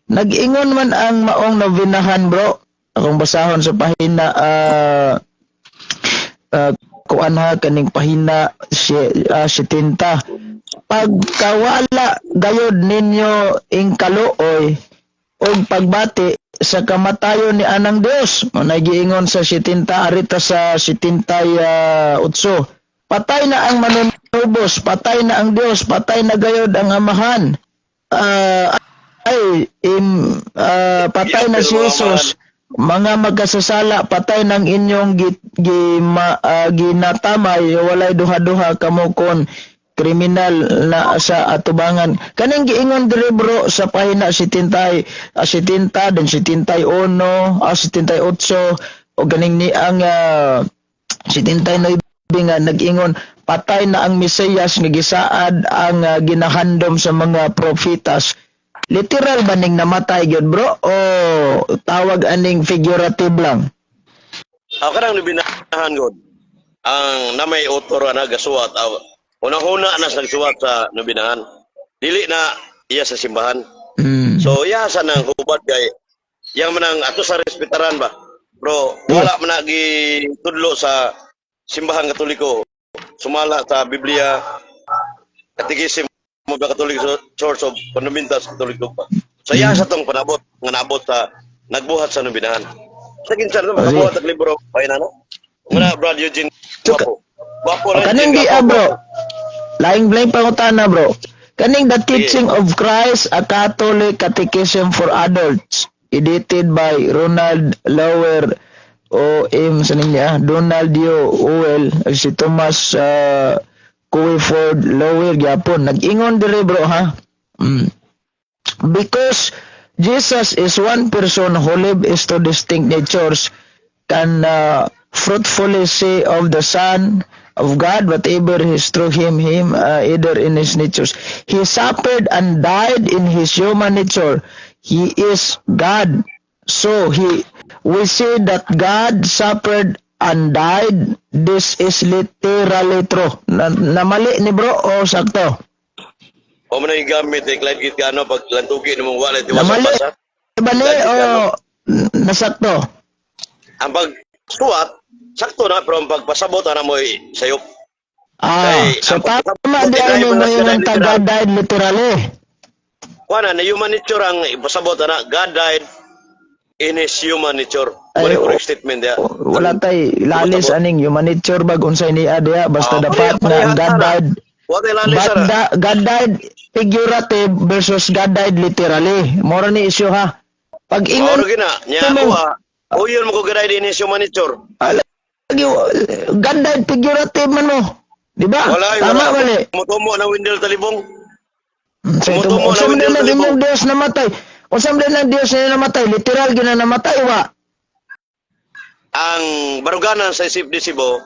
Nag-ingon man ang maong nobinahan, bro. Akong basahon sa pahina kuan ha kaning pahina si 70. Pagkawala gayod ninyo ing kaluoy og pagbati sa kamatayon ni anang Dios. Mo giingon sa 70 arita sa 78. Patay na ang manunubos, patay na ang Dios, patay na gayod ang amahan. Ay im, patay na si Jesus. Mga magkasasala, patay ng inyong ginatamay, walay duha-duha kamo kon kriminal na sa atubangan. Kaning giingon diri bro sa pahina 70, 70 then 71, 78 o ganing ni ang 79 nga nag-ingon patay na ang Mesiyas nga gisaad ang ginahandom sa mga prophetas. Literal ba ning namatay gyud bro o tawag aning figurative lang? Ako kanang nabinahan god. Ang namay author na gasuwat. Unang-una na sa nagsuwat sa nabinahan. Dili na iya sa simbahan. So iya sa nang hubad kay yang manang ato sa respetaran ba. Bro, wala man na gitudlo sa simbahan Katoliko. Sumala sa Biblia, Catechism of the Catholic Church of Fundamentals Catholic Dogma. Sa iya sa tong panabot nga naabot sa nagbuhat sa nobinahan. Sa kinsa no makabuhat og libro ay na no. Muna Brad Eugene Gwapo. Gwapo O, na kaning Eugene di ah, Gwapo. Bro. Laing laing pangutana, bro. Kaning The Teaching of Christ, a Catholic Catechism for Adults, edited by Ronald Lauer o M sa niya, Donald U. Owell, si Thomas Culliford Lauer gyapon. Nag-ingon dire, bro, ha. Because Jesus is one person who live is two distinct natures, can fruitfully say of the Son of God whatever is through him, either in his natures. He suffered and died in his human nature. He is God. So he we say that God suffered and died. This is literally true. Na, namali ni bro o sakto? O mo na yung gamit ni Clyde Gitgano pag lantugi nimong wala tiwas Namali. basa. Bali o nasakto? Ang pag suwat sakto na, pero ang pagpasabot ana mo sayop. Ah, Kay, so ang tama di pagpasabot, ano mo mo na yung sila ta literal. God died literally. Kuha na human nature ang ipasabot ana, God died in his human nature. Ay, Wala correct statement diya. Wala tay lalis aning human nature bag unsay niya diya, basta Ah, dapat na ang God died. Wala tay lalis God, ana. God died figurative versus God died literally. Mora ni issue ha. Pag ingon Mao gina nya kuha. Uyon mo ko God died in his human nature. Ah, lagi, God died figurative man mo. Di ba? Wala Tama wala. wali. Mutumo na Wendell Talibong. Sa ito, Tumutumo na unsa man Wendell na Talibong. imong Dios namatay? Unsa man na Dios na namatay? Literal gina namatay wa? Ang baruganan sa isip di Cebu,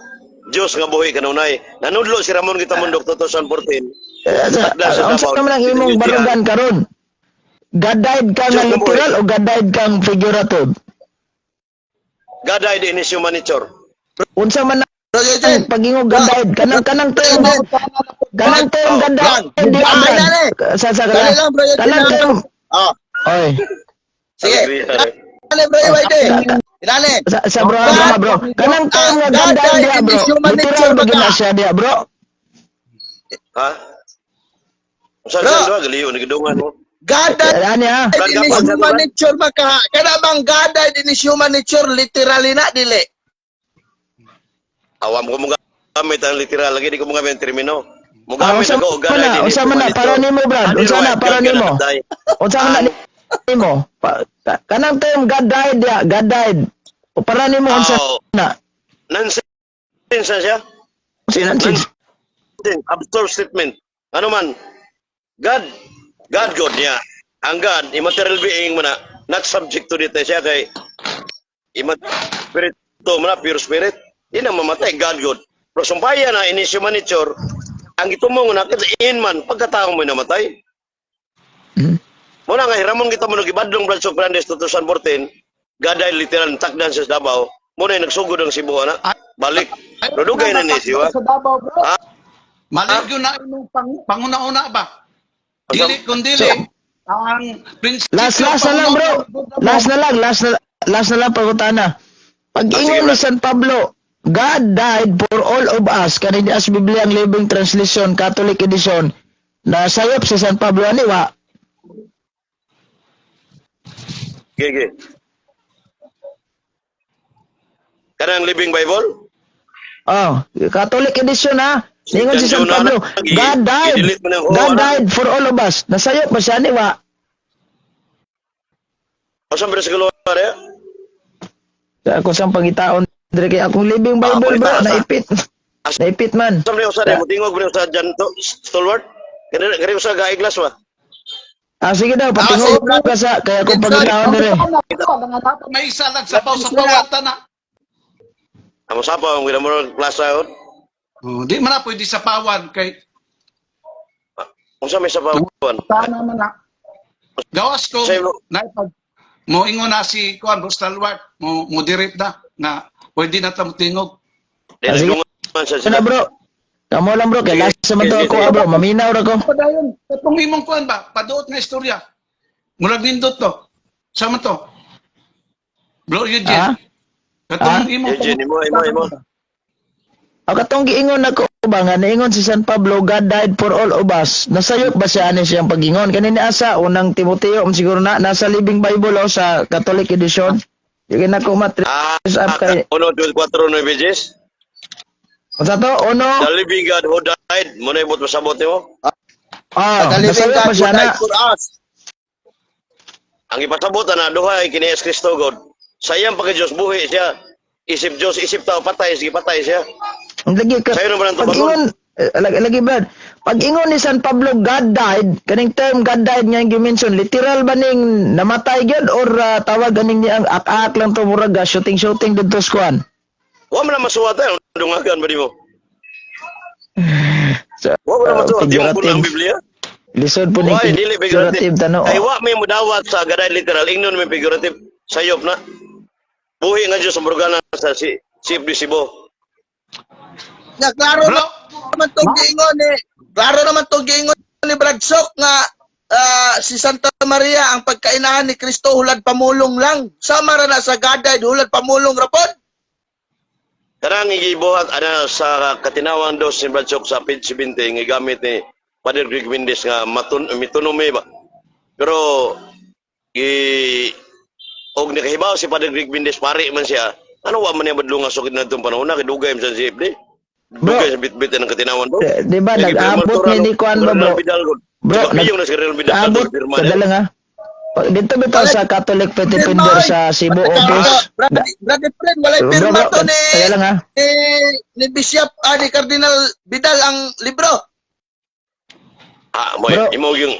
Diyos nga buhi kanunay. Nanudlo si Ramon Gitamundok 2014. Eh, Takda sa unsa Davao. man ang imong barugan karon? God died ka nga Diyos nga buhi. literal o God died kang figurative? God died in his human nature. Unsa man Bro Eugene, ang pag-ingog God died kanang term God died di Ah, ba? dali. Sa Dali lang, Bro Eugene. kanang term. Oh, Oy, sige. Dali, Bro EYD. Dali. sa bro, bro, bro. Kanang term nga God God died died diya, in bro. his human Literal nature ba ba gina ka? siya diya, bro? Ha? Unsa Bro. sa duha galiw nagidungan mo. God died Ani ha? in his human nature ba ka? Kana bang God died in his human nature literally na dili? Awam ko mo gamit ang literal lagi, di ko mo gamit ang termino. Mo Ah, gamit unsa ako God man na, died in his unsa man human na, para nature. nimo, Brad? Unsa na, Otherwise, para God nimo? cannot die. Unsa man na nimo? Kanang term God died diya, God died. O para nimo unsa Oh. na? Nonsense na siya. Sinansin. Nonsense. Absurd statement. Ano man, God, God God niya. Ang God, immaterial being mo na, not subject to death na siya kay immaterial mo na, pure spirit. Di na mamatay, God God. Pero sumpaya na, in his human nature, ang gitumong na, kasi in man, pagkatao mo namatay. Muna nga, hiramon kita mo nagibadlong Brad Fernandez 2014, God died literal, takdan sa Davao, muna yung nagsugod ang Cebu, na, balik. Pero dugay na ni siya. Sa Davao, bro. Ha? Maligyo na imong panguna-una ba? Dili kun dili. Ang prinsipyo Last last na lang, bro. Last na lang, last na lang pangutana. Pag Ah, sige, ingon ni bro. San Pablo, God died for all of us. Kanin as Biblia ang Living Translation, Catholic Edition, na sayop si San Pablo ani wa? Gigi. Kanang Living Bible? Oh, Catholic Edition ha. Ningon si San Jonah, Pablo, God died. I-delete mo na yung God oo, ano? died for all of us. Nasayop ba siya ni wa? O saan ba sa kaluwa rin? Sa ako sang pangitaon dire kay akong Living Ah, Bible, bro, pangitaon sa- naipit. Naipit man. Saan ba sa rin? Mutingog ba sa dyan to? Stalwart? Kani sa gaiglas ba? Ah, sige daw, patingog Ah, sige, ka sa kaya akong pangitaon dire. May isa lang sapaw sa pawata na. Amo sapa ang gina mo ng plaza yun. Oh, di man na pwede sa pawan kay Unsa may sapawan? tana man na. Gawas ko naipag mo ingon na si kuan Bro Stalwart mo moderate na na pwede na ta motingog. Di Ah, sige. nagdungan sa Ano sila. bro? Kamo lang, bro, kay Sige, last naman to sige, ako sige. ah, bro, maminaw ra ko. Padayon katong imong kuan ba paduot nga istorya. Murag nindot to. Sama to. Bro Eugene. Ah? Katong Ah? imong Eugene, imo, imo, imo. Ang katong giingon nako ba nga niingon si San Pablo, "God died for all of us." Nasayop ba siya ani siyang pagingon? Kani ni asa Unang Timoteo siguro na nasa Living Bible o sa Catholic edition. Yung na ko matrace up kay 1, 2, 4, 9 pages. Unsa to? Uno? The living God who died. Muna ibot masabot nimo. Ah, The living nasayop God ba who siya na? died for us. Ang ipasabot na duha ay kini Yesu Kristo God. Sa iyang pagka Diyos buhi siya. Isip Diyos, isip tao, patay, sige patay siya. Lagi ka Sayo naman ang pag tubagon. ingon lagi, lagi ba? Pag ingon ni San Pablo, "God died," kaning term "God died" nga yung gi-mention, literal ba ning namatay gyud or tawag ganing ni ang ak-ak lang to, murag shooting shooting didto sa kuan? Wa man na masuwat tayo, dungagan ba di mo? So, Wa man na masuwat, di mo figurative. Ang Biblia. Lisod po ning Why, dili figurative figurative. tano. Kay wa may mudawat sa gaday literal, ingnon may figurative. Sayop na. Buhi nga Diyos sa Morgana sa si si Cebu. Nga klaro Bro, naman tong giingon ni Brad Sok nga si Santa Maria ang pagkainahan ni Kristo hulad pamulong lang. Sama ra na sa gaday hulad pamulong ra pod. Kanang gibuhat ana sa Katinawan dos ni Brad Sok sa page 70 nga gamit ni Father Greg Mendez nga matun mitunomy ba. Pero gi og nakahibaw si Father Greg Mendez, pari man siya. Ano, wa man niya badlunga sukid na itong panahon na kay dugay man siya si FD. Bro. Dugay sa bitbit ng Katinawan do. Di ba nag-abot ni kuan ba, bro? Bro, Bro, na si Cardinal Vidal nag-abot pirma niya. kadala nga. Dito bitaw sa Catholic Faith Defender sa Cebu office. Brad, Brad friend, walay Bro, pirma bro, to ni kaya lang ha. ni Bishop ni Cardinal Vidal ang libro. Ah, mo Bro. imo yung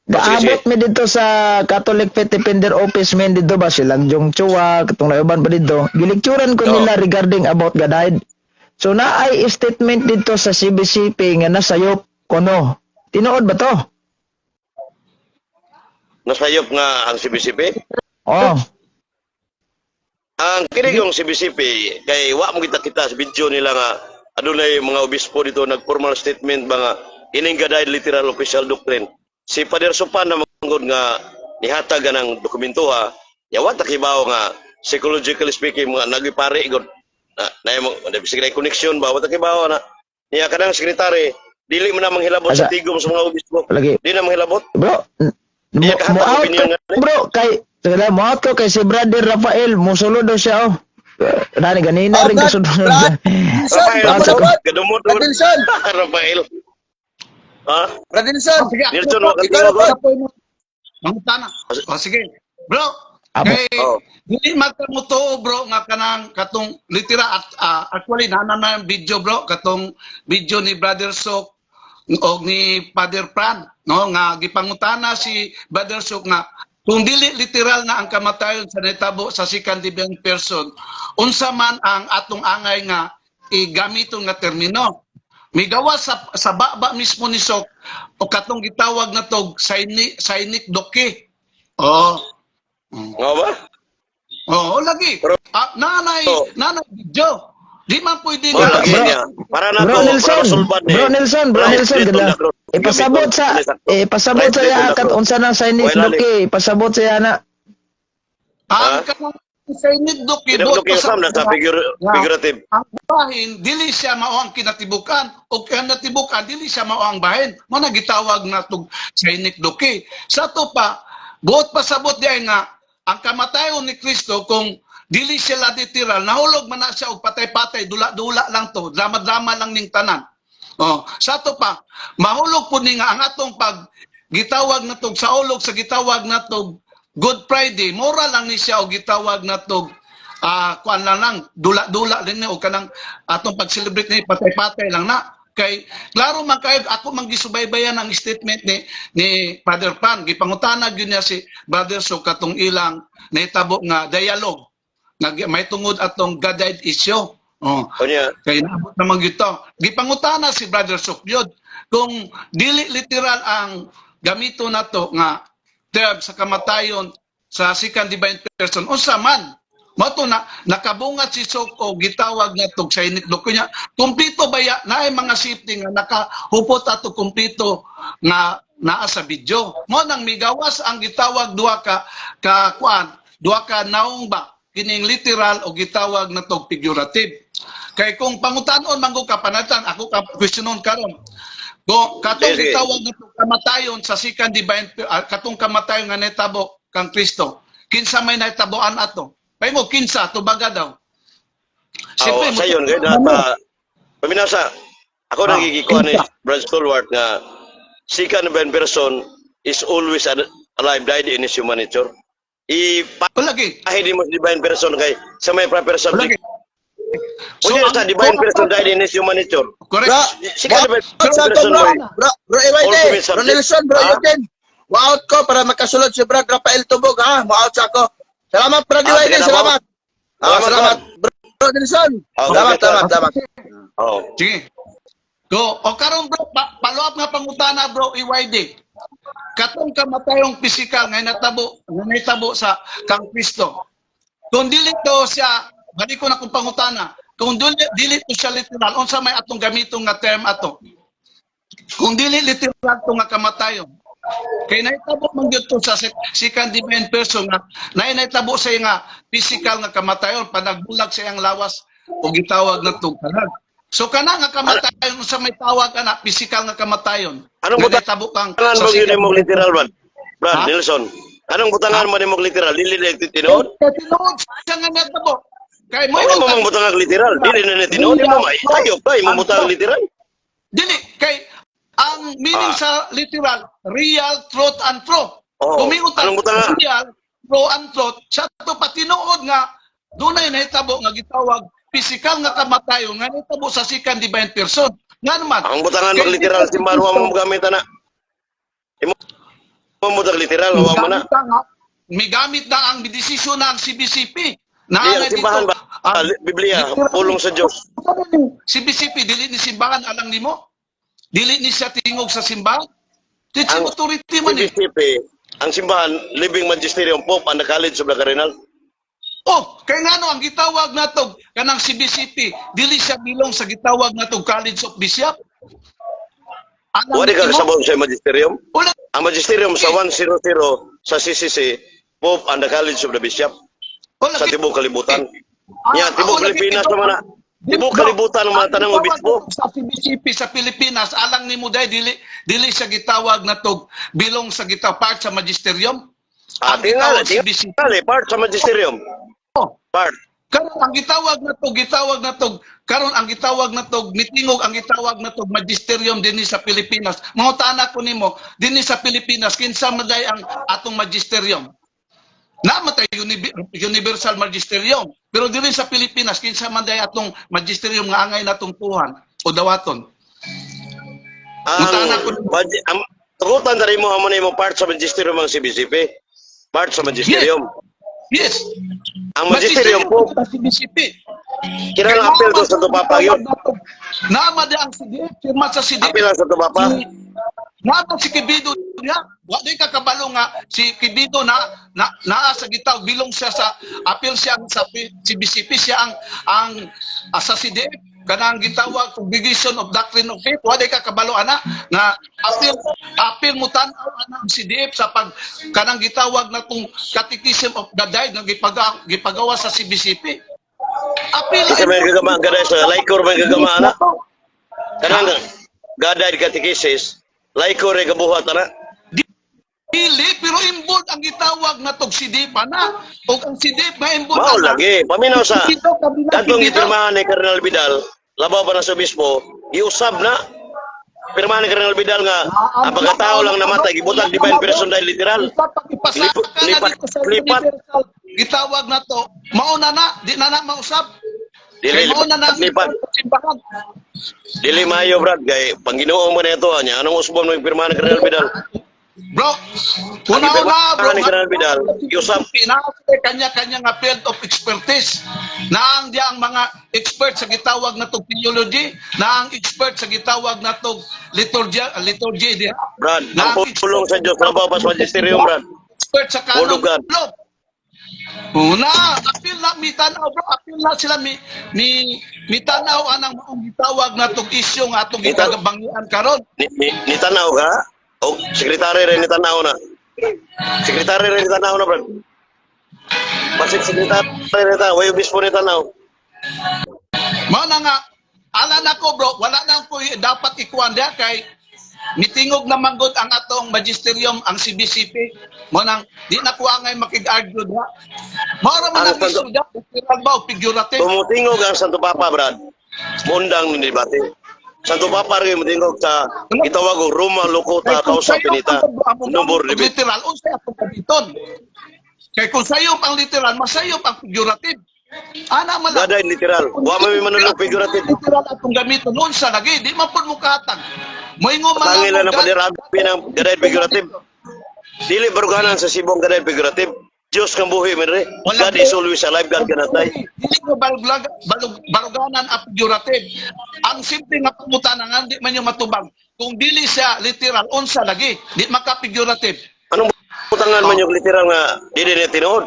Sige, Gaabot mi dito sa Catholic Faith Defender office men dito ba silang Jong Chua katong nauban pa dito. Gilikturan ko Oo. nila regarding about God died. So naay statement dito sa CBCP nga nasayop kono. Tinuod ba to? Nasayop nga ang CBCP. Oh. Ang kini yung CBCP kay wa mo kita kita sa video nila nga adunay mga obispo dito nag-formal statement ba nga ining gaday literal official doctrine. Si Father Supan na manggod nga nihatag ng dokumento ha. Yawa ta kibaw nga psychologically speaking mga nagipare gud na na mo sige na connection ba, wa ta kibaw na niya kanang sekretary dili man na manghilabot sa Asa- tigom sa mga obispo. Lagi. Di na manghilabot. Bro, Iya, mo, kahatag mo out opinion ko, nga ni. bro, kay teka lang, mo out ko kay si Brother Rafael, musulo daw siya oh. Nani ganina Oh, rin Brad, kasunod. Brad, Wilson, Rafael, Ah, Brad, gadumot. Brad Wilson, Rafael. Ha? Brad Wilson. Sige, ako Nelson, po. wa ka Ikaw na tingog. po. Mangutana. O sige. Bro, Apo. kay Oh. dili man ka mo tuo, bro, nga kanang katong litera at actually nana na ang video, bro, katong video ni Brother Sok og ni Father Fran, no, nga gipangutana si Brother Sok nga kung dili literal na ang kamatayon sa nitabo sa second divine person, unsa man ang atong angay nga igamiton nga termino. Migawa sa baba mismo ni Sok o katong gitawag na tog synecdoche. Oh. Nga ba? Oo, lagi. Pero- Ah, nanay, Oh. nanay video. Di man pwede Oh, nga. lagi Bro. niya. Para na Bro to, para Nelson, masulbad ni. Bro Nelson, Bro Right, Nelson, dito ganda. na, bro. Ipasabot sa ipasabot Right, sa dito iya na, kat bro. unsa nang Wala synecdoche, ipasabot sa iya na. Ang Ah? kanang synecdoche, Sinecdoche buot usab na sa Yeah. figurative. Ang bahin, dili siya mao ang kinatibukan. O kinatibukan, dili siya mao ang bahin. Mo na gitawag na tug synecdoche. Sa to pa, buot pasabot diay nga, ang kamatayon ni Kristo, kung dili siya literal, nahulog man na siya og patay-patay, dula-dula lang to, drama-drama lang ning tanan. Oh, sa to pa, mahulog po ni nga ang atong pag gitawag na tog sa ulog sa gitawag na tog Good Friday, mura lang ni siya og gitawag na tog kuan lang lang, dula-dula din ni o kanang atong pag-celebrate ni patay-patay lang na. Kay klaro man kayo, ako man gisubaybayan ang statement ni Father Pan. Gipangutana gyud niya si Brother So katong ilang nahitabo nga dialogue nga may tungod atong God issue. Oh. O niya. Kay naabot naman gyud to. Gipangutana si Brother Sokyod kung dili literal ang gamito nato nga term sa kamatayon sa second divine person, unsa man? Mao to na nakabungat si Sok o gitawag nga tog synecdoche niya. Kumpleto ba ya naay mga safety nga nakahupot ato kumpleto nga naa sa video. Mo nang migawas ang gitawag duha ka ka kuan, duha ka naong ba kining literal o gitawag na tog figurative. Kay kung pangutanon man ka panatan ako ka questionon karon. Go katong Sige. gitawag nga kamatayon sa second divine, katong kamatayon nga nahitabo kang Kristo. Kinsa may nahitaboan ato? Paingon kinsa tubaga daw. Oh, mo- sayon kay nata paminasa ako nagigikuan ni kinsa? Brad Stewart nga second divine person is always alive, died in his human nature. Palagi. Ipahi mo sa divine person kay sa may proper Palagi. subject. Unya sa divine person died in his human nature. Correct. Bro, Second divine Out sa ako, person bro. may Bro, bro, EYD. Ultimate Bro subject. Nelson, bro, Ha? Eugene. Mo-out ko para makasulod si Brad Rafael Tubog, ha? Mo-out sa ako. Salamat, Brad Ah, EYD. sige na, Salamat. Salamat, Salamat. Bro, Bro Nelson. Ah, Salamat, okay, salamat, salamat. Oh. Sige. Go. O karon bro, follow up nga pangutana, bro, EYD. Katong kamatayong pisikal nga nahitabo sa kang Kristo. Kung dili to siya, balik ko na kung pangutana, kung dili to siya literal, unsa may atong gamiton nga term ato? Kung dili literal to nga kamatayon. Kay nahitabo man gyud to sa second divine person nga nahitabo sa iya nga physical nga kamatayon, panagbulag sa iyang lawas o gitawag na kalag. So kana nga kamatayon, unsa may tawag ana physical nga kamatayon? Anong Nga nahitabo kang Butangan sa mo yun second imong literal, Brad? Brad Ha? Nelson. Anong butangan mo nimong literal? Dili na tinuod? Kay tinuod siya nga nahitabo. Kay mo Ano mo mang butangan literal? Dili na ni tinuod mo may ayop ka imong butangan literal. Dili kay ang meaning sa literal, real, truth and truth. Oo. Kung Anong butanga? real, true and truth, sa to patinuod nga dunay nahitabo nga gitawag physical nga kamatayon nga nahitabo sa second divine person. Nga naman. Ang butangan kay mag literal simbahan wa mo gamit ana. Imo mo butang literal wa mo na. Migamit na ang desisyon na ang CBCP. Na Di ang simbahan ba? Biblia, pulong sa Dios. CBCP dili ni simbahan alang nimo. Dili ni siya tingog sa simbahan. Teaching Ang authority man eh. CBCP, ang simbahan, living magisterium, Pope and the College of the Cardinal. Oh, kay ngano ang gitawag nato kanang CBCP, dili siya bilong sa gitawag nato College of Bishop. Alang Wala ka nimo? kasabot sa magisterium. Wala. Ang magisterium sa 100 sa CCC, Pope and the College of the Bishop Wala. sa tibuok kalibutan. Ah, Nya, tibuok wala. Pilipinas naman na. Tibuok kalibutan ang mga tanang Ang obispo. gitawag sa CBCP sa Pilipinas, alang nimo dai dili dili siya gitawag natog bilong sa gitawag part sa magisterium. Ah, Ang tingali, gitawag CBCP. tingali, part sa magisterium. Oh. Part. Karon ang gitawag nato, gitawag nato, karon ang gitawag nato, mitingog ang gitawag nato magisterium dinhi sa Pilipinas. Mangutana ko nimo, dinhi sa Pilipinas kinsa man day ang atong magisterium? Namatay universal magisterium. Pero dinhi sa Pilipinas kinsa man day atong magisterium nga angay natong tuhan o dawaton? Ang, Mutana ko. ang tugutan dari mo amo nimo part sa magisterium ang CBCP. Part sa magisterium. Yes. Ang magisterium po, sa CBCP. kinahanglan appeal to sa Santo Papa yun. Nama di ang CDF, firma sa CDF. Appeal ang Santo Papa. Nama si Kibido niya. Wa di ka kabalo nga si Kibido na, na naa sa gitaw bilong siya sa appeal siya sa CBCP, siya ang sa CDF kanang gitawag Congregation of Doctrine of Faith. Wa di ka kabalo ana nga appeal appeal mo tan-aw ana ang CDF sa pag kanang gitawag na tong Catechism of the Dead nga gipagawa sa CBCP. Appeal. Kasi may gagama gaday sa Laikor may gagama ana. Kanang gaday catechesis, Laikor ay gabuhat ana. Dili, pero involved ang gitawag na tog CDF ana. O ang CDF nga involved Mao ana. lagi. Paminaw sa Dito, kabila, kadtong dito. gipirmahan ni Cardinal Vidal, labaw pa na sa obispo, giusab na. Pirmahan ni Cardinal Vidal nga ang pagkatao lang namatay gibutang divine person dahil literal. Ipasaka na Lipat, dito sa lipat. universal. Gitawag na to. Mauna na, di na na mausab. Dili Kay mauna na lipat, lipat. simbahan. Dili maayo, Brad, kay pangginoo mo na ito anya. Anong usbon mo yung pirmahan ni Cardinal Vidal? Bro, una-una, bro. Ang ni Cardinal Vidal, giusab. Pinaasa kanya-kanya nga field of expertise. Naang diya ang mga expert sa gitawag na tog theology, naang expert sa gitawag na tog liturgy, liturgy diha. Brad, ang pulong sa Diyos labaw pa sa magisterium, Brad. Expert sa Word canon of God. law. Una, apil na mi tanaw, bro, apil na sila mi tanaw anang maong gitawag na tog isyu nga atong gikagabangian karon. Ni tanaw ka? O sekretary rin ni tanaw na. Sekretary rin ni tanaw na, Brad. Basig sekretary rin ni tanaw, way obispo ni tanaw. Mao na nga ala na ko, bro, wala na ko dapat ikuan diha kay mitingog na manggod ang atong magisterium, ang CBCP. Mao nang di na ko angay makig-argue diha. Mao ra man Ang ang issue diha, literal ba o figurative? Tumutingog ang Santo Papa, Brad. Mundang ni debate. Santo Papa rin mutingog sa gitawag og Roma Locuta Kay kung Causa sayop Finita. ang Number debate. literal, unsay atong gamiton? Kay kung sayop ang literal, masayop ang figurative. Ana man lang. Gaday literal. Wa man may manulog figurative. Literal atong gamiton unsa lagi, di man pud mo kahatag. Moingon man Tangil lang na mo, padirabi ng gaday figurative. Dili baruganan sa sibong gaday figurative. Diyos kang buhi man re. Wala God is always alive, God cannot die. Dili mo baruganan ang figurative. Ang simple nga pangutana nga di man yung matubag. Kung dili siya literal, unsa lagi, di maka figurative. Anong butangan man yung literal nga dili niya tinuod?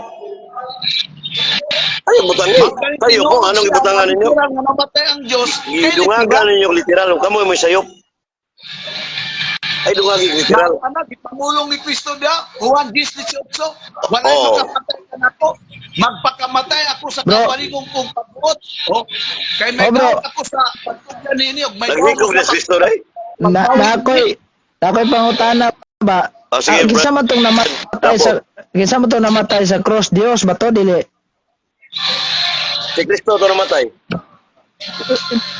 Ay, butang eh. Tayo ko, anong ibutangan ninyo? Literal nga namatay ang Diyos. Kay Gidungagan ninyo literal. Kamo mo sayop. Ay, dungagi literal. Ano, gipamulong ni Kristo diya, Juan 10:18, walay makapatay kanako. Magpakamatay ako sa Bro. kabalingong kong pagbuot. Oh, kay may Oh, bro. gawat ako sa pagtugyan niini ug may Naghigog gawat na si Kristo, day. Na ako'y pangutana ba? Ah, sige, Ah, kinsa Brad. man tong namatay sa kinsa man tong namatay sa cross, Dios ba to, dili? Si Kristo to namatay.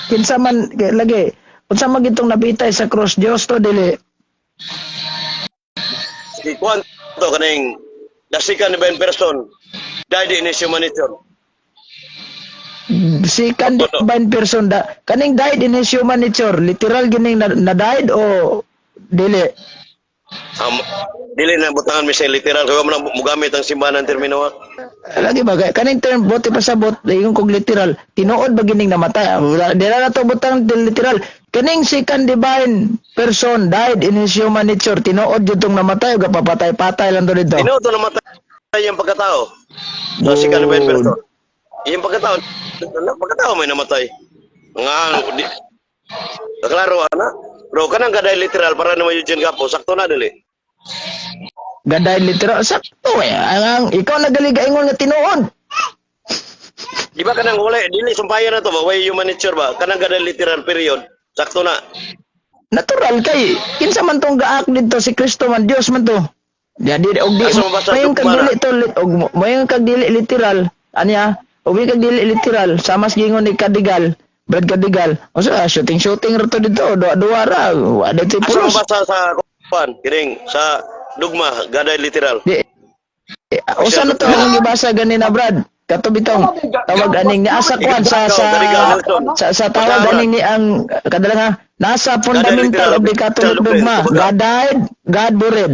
Kinsa man lagi, unsa man gitong nabitay sa cross, Dios to, dili? Si Juan to kaning the second divine person died in his human nature. Si kan divine person da kaning died in his human nature, literal gining na died o dili? Dili na butangan mi sa literal kay wa man ang mugamit ang simbahan ng termino, ha. Lagi ba kay kaning term bote pasabot ingon kog literal, tinuod ba gining namatay? Ah, wala dira na to butang literal. Kaning second divine person died in his human nature, tinuod jud tong namatay o gapapatay-patay lang to dito? Tinuod to namatay ang pagkatao. Sa second divine person. Iyang pagkatao, pagkatao may namatay. Nga di, klaro ana. Bro, kanang gaday literal para naman Eugene Gapo, sakto na dili. Gaday literal, sakto eh. Ang ikaw nagaliga ingon nga tinuod. Di ba kanang wala dili sumpayan na to ba, way human nature ba? Kanang gaday literal period. Sakto na. Natural kay kinsa man tong gaak dito, si Kristo man, Dios man to. Jadi og di Asa mabasa mayon kag dugma na? dili to og mayon kag dili literal anya, uwi kag dili literal sama sa gingon ni Kadigal, Brad Kadigal. O sa shooting shooting ra to dito, duwa duwa ra, wa dito Asa pulos. mabasa sa kuan kining sa dugma gaday literal? Di eh, usa na to akong gibasa ganina, Brad. Kato bitong tawag aning ni asa kwan sa tawag aning ni ang kadala nga nasa fundamental of the Catholic dogma. God died, God buried.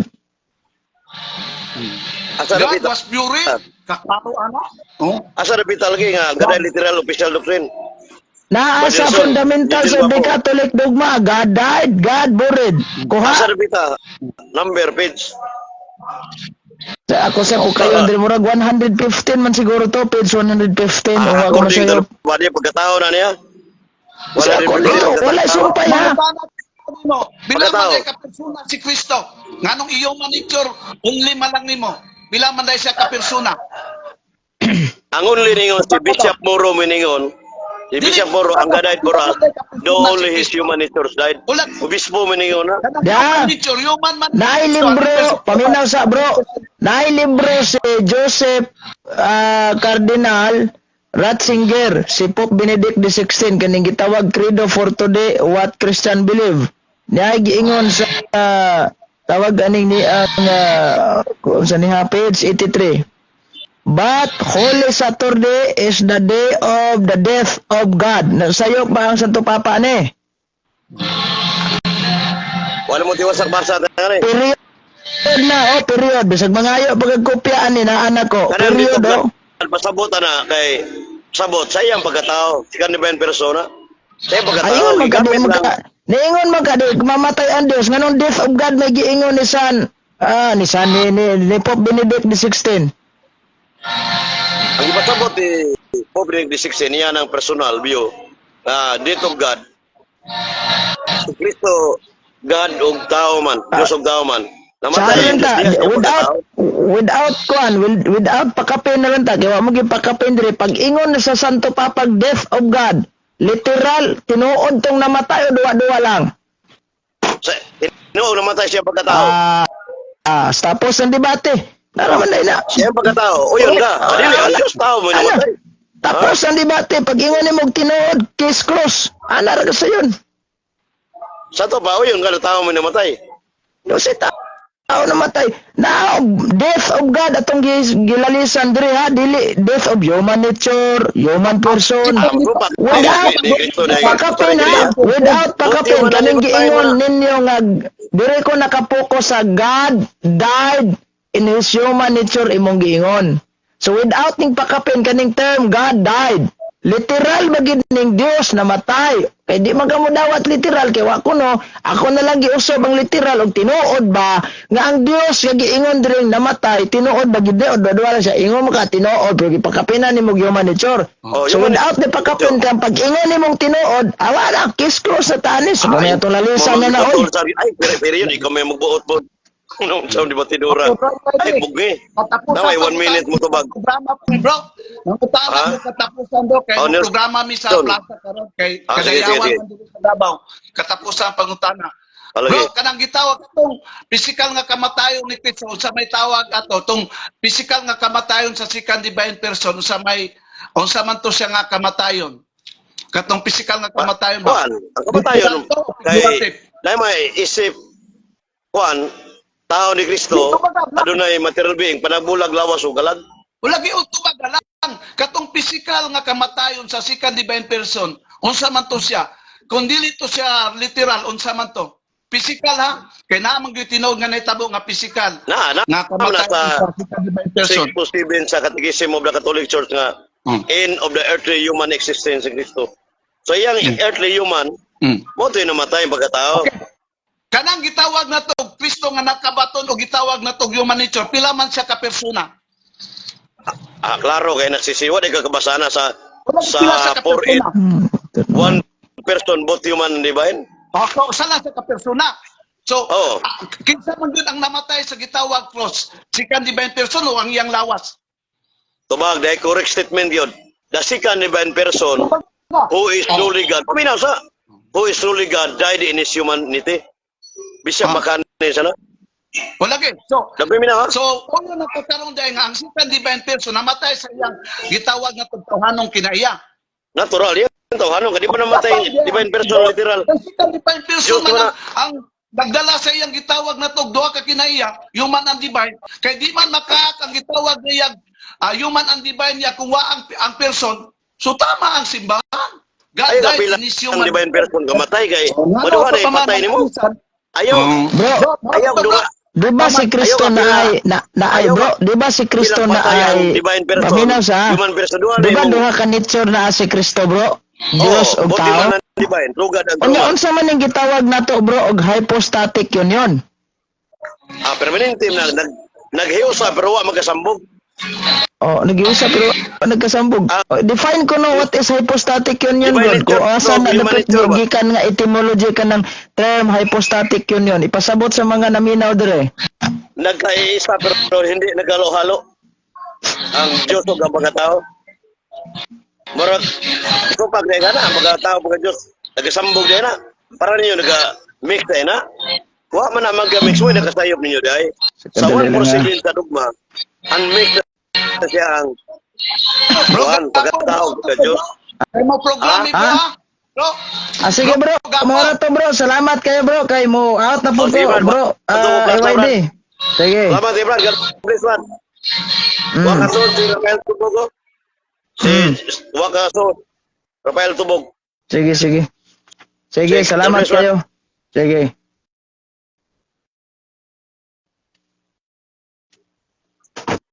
Asa God napita was buried. Kaklaro ana. Oh. Asa napita lagi nga gaday literal official doctrine? Naa sa Brother Son, fundamentals Eugene of the Guapo. Catholic dogma, God died, God buried. Kuha. Asa napita number page? Sa ako sa ko kayo diri murag 115 man siguro to, page 115 o Ah, ako according to masayo. body pagkatao na niya. Sa according to wala sumpay ha. Pangutana nimo, bilang Pagkatao. man day ka persona si Kristo? Nganong iyo man nature only man lang nimo? Bilang man day siya ka persona? Ang only ningon si Bishop Moro miningon. Si Bishop Moro ang God died for us. Though only his human nature died. Wala. Obispo miningon na. Kanang Ya. human nature, human man. Naay libro, paminaw sa bro. Naay libro si Joseph Cardinal Ratzinger, si Pope Benedict XVI kaning gitawag Credo for Today, What Christian Believe. Niya giingon sa tawag aning ni ang kung sa niya page 83. But Holy Saturday is the day of the death of God. Nasayop ba ang Santo Papa ni? Wala mo tiwasak basa ta ni. Period na, oh, period. Bisag mangayo pagkopyaan ni naa na ko. Kanang dito Period, oh. pasabot na kay sabot sa iyang pagkatao. Si divine persona. Sa iyang pagkatao. Ayun, magkadi, gigamit magka, lang. niingon magkadi, mamatay ang Diyos. Nganong death of God may giingon ni San, ni San, ni Pope Benedict XVI? Ang ipasabot ni Pope Benedict XVI niya ng personal view nga death of God. Si Kristo God og tao man, Diyos og tao man. Sa Namatay lang ang ta, Diyos niya sa iyang without, pagkatao. without kuan, without pakapin na lang ta, kaya wa mo gipakapin diri, pag ingon na sa Santo Papa, death of God, Literal, tinuod tong namatay o duwa-duwa lang? Sa tinuod namatay siya pagkatao. Ah, ah, tapos ang debate. Naraman na. Siya pagkatao. Uyon ka. Ah, Dili ang Diyos tao mo Ano? namatay. Tapos ang debate, pag ingon nimo og tinuod, case close. Ana ra ka sa yun. Sa to ba uyon ka tao mo namatay. No si tao namatay. Now, death of God atong gilalisan diri ha, dili death of human nature, human person. Ah, magrupa. Without Di Kristo na pakapin ha, without pakapin Buti mo na kaning ni giingon na. ninyo nga diri ko nakapokus sa God died in his human nature imong giingon. So without ning pakapin kaning term God died. Literal ba gid ning Dios namatay? Kay di man kamo dawat literal kay wa kuno, ako na lang giusob ang literal og tinuod ba nga ang Dios nga giingon diri namatay, tinuod ba gid o duwa lang siya ingon mo ka tinuod pero gipakapinan nimo human nature. Oh, So human without the pakapin kang pag-ingon nimong tinuod, awa na case close na tanis. So, kami atong lalisan na na oy. Ay, pero, pero yun, ikaw may magbuot po. Nung sa di ba tinura? Ay, bugi. Katapusan Naway, 1 minute mo tubag. Programa po, bro. Nangutana Ha? mo katapusan bro kay Oh, mo Nelson. programa mi sa plaza karon kay Ah, sige, sige, Kadayawan sige. man diri sa Davao. Katapusan pangutana. Palagi. Bro, kanang gitawag atong physical nga kamatayon ni Kristo unsa may tawag ato tong physical nga kamatayon sa second divine person unsa man to siya nga kamatayon? Katong physical nga kamatayon ba? Kuan, ang kamatayon Literal to o kay figurative? na may isip kuan tao ni Kristo Dito ba ka- adunay material being panabulag lawas ug kalag. Wala gyud tubag lang katong physical nga kamatayon sa second divine person unsa man to siya? Kung dili to siya literal, unsa man to? Physical ha, kay naa man gyud tinuod nga nahitabo nga physical Na na nga na kamatayon sa sa second divine person. 6 to 7 sa Catechism of the Catholic Church nga end of the earthly human existence sa Kristo. So iyang earthly human mo to namatay ang pagkatao. Kanang gitawag na to Kristo nga nakabaton o gitawag na to human nature, pila man siya ka persona? Ah, klaro kay nagsisiwa di ka kabasana sa Wala sa pila siya ka 4 persona. 8 one person both human and divine. Oh, so, usa lang siya ka persona. So, Oo. ah, kinsa man gyud ang namatay sa gitawag cross? Second divine person o ang iyang lawas? Tubag dahil correct statement yun. The second divine person who is truly God. Paminaw sa who is truly God died in his humanity. Bisag makani sana. Wala gyud. So, Nagpaminaw ha? so uno na pagkaroon dahil nga ang second divine person namatay sa iyang gitawag nga tawhanong kinaiya. Natural yan. Tawhanon ka di pa namatay divine person literal. Ang second divine person Diyos man wala. ang nagdala sa iyang gitawag na tog duha ka kinaiya, human and divine. Kay di man makaak ang gitawag niya human and divine niya kung wa ang person. So tama ang simbahan. God Ay died kapila in his ang human. divine person kamatay kay Oh, nga, maduha na pa man ipatay ang nimo. kapusan. Ayaw. Bro, Ayaw duha. di ba si Kristo Ayaw, na kapila. ay na ay Ayaw, bro, di ba si Kristo Bilang na patay ang ay divine person, paminaw sa human person duha na di ba imong- duha ka nature na si Kristo, bro? Dios Oh, ug both tao. human and divine, true God and true Unya man. unsa man ning gitawag nato, bro, og hypostatic union? Ah, permanente na nag naghiusa pero wa magkasambog. Oh, nag-iusa pero nagkasambog. Ah. Oh, define ko no what is hypostatic union Divine bro. Kung nature, asa bro, na human dapat nature ba? gikan nga etymology ka ng term hypostatic union. Ipasabot sa mga naminaw dire. Nagkaiisa pero hindi nagkalo-halo. Ang Diyos ug ang pagkatao. Murag ko pag na ang pagkatao pagka Diyos nagkasambog din na. Para ninyo naga-mix din na. Wa man na magka-mix mo nakasayop ninyo dai. Sa Sandali lang, 147 sa dugma, ang mix na siya ang Bro, kuan pagkatao pagka Diyos. Kay mo programa Ah? bro ha. Bro, Ah, sige bro, mora to bro. Salamat kayo bro kay mo out na po Oh, sige, ko Brad. bro. Ato, Ah, Brad, AYD. Sige. Salamat, Ibran. God bless, man. Wakaso si Rafael Tubog. Oh. Si Wakaso Rafael Tubog. Sige, sige. Sige, Sige, salamat God bless, kayo. Sige.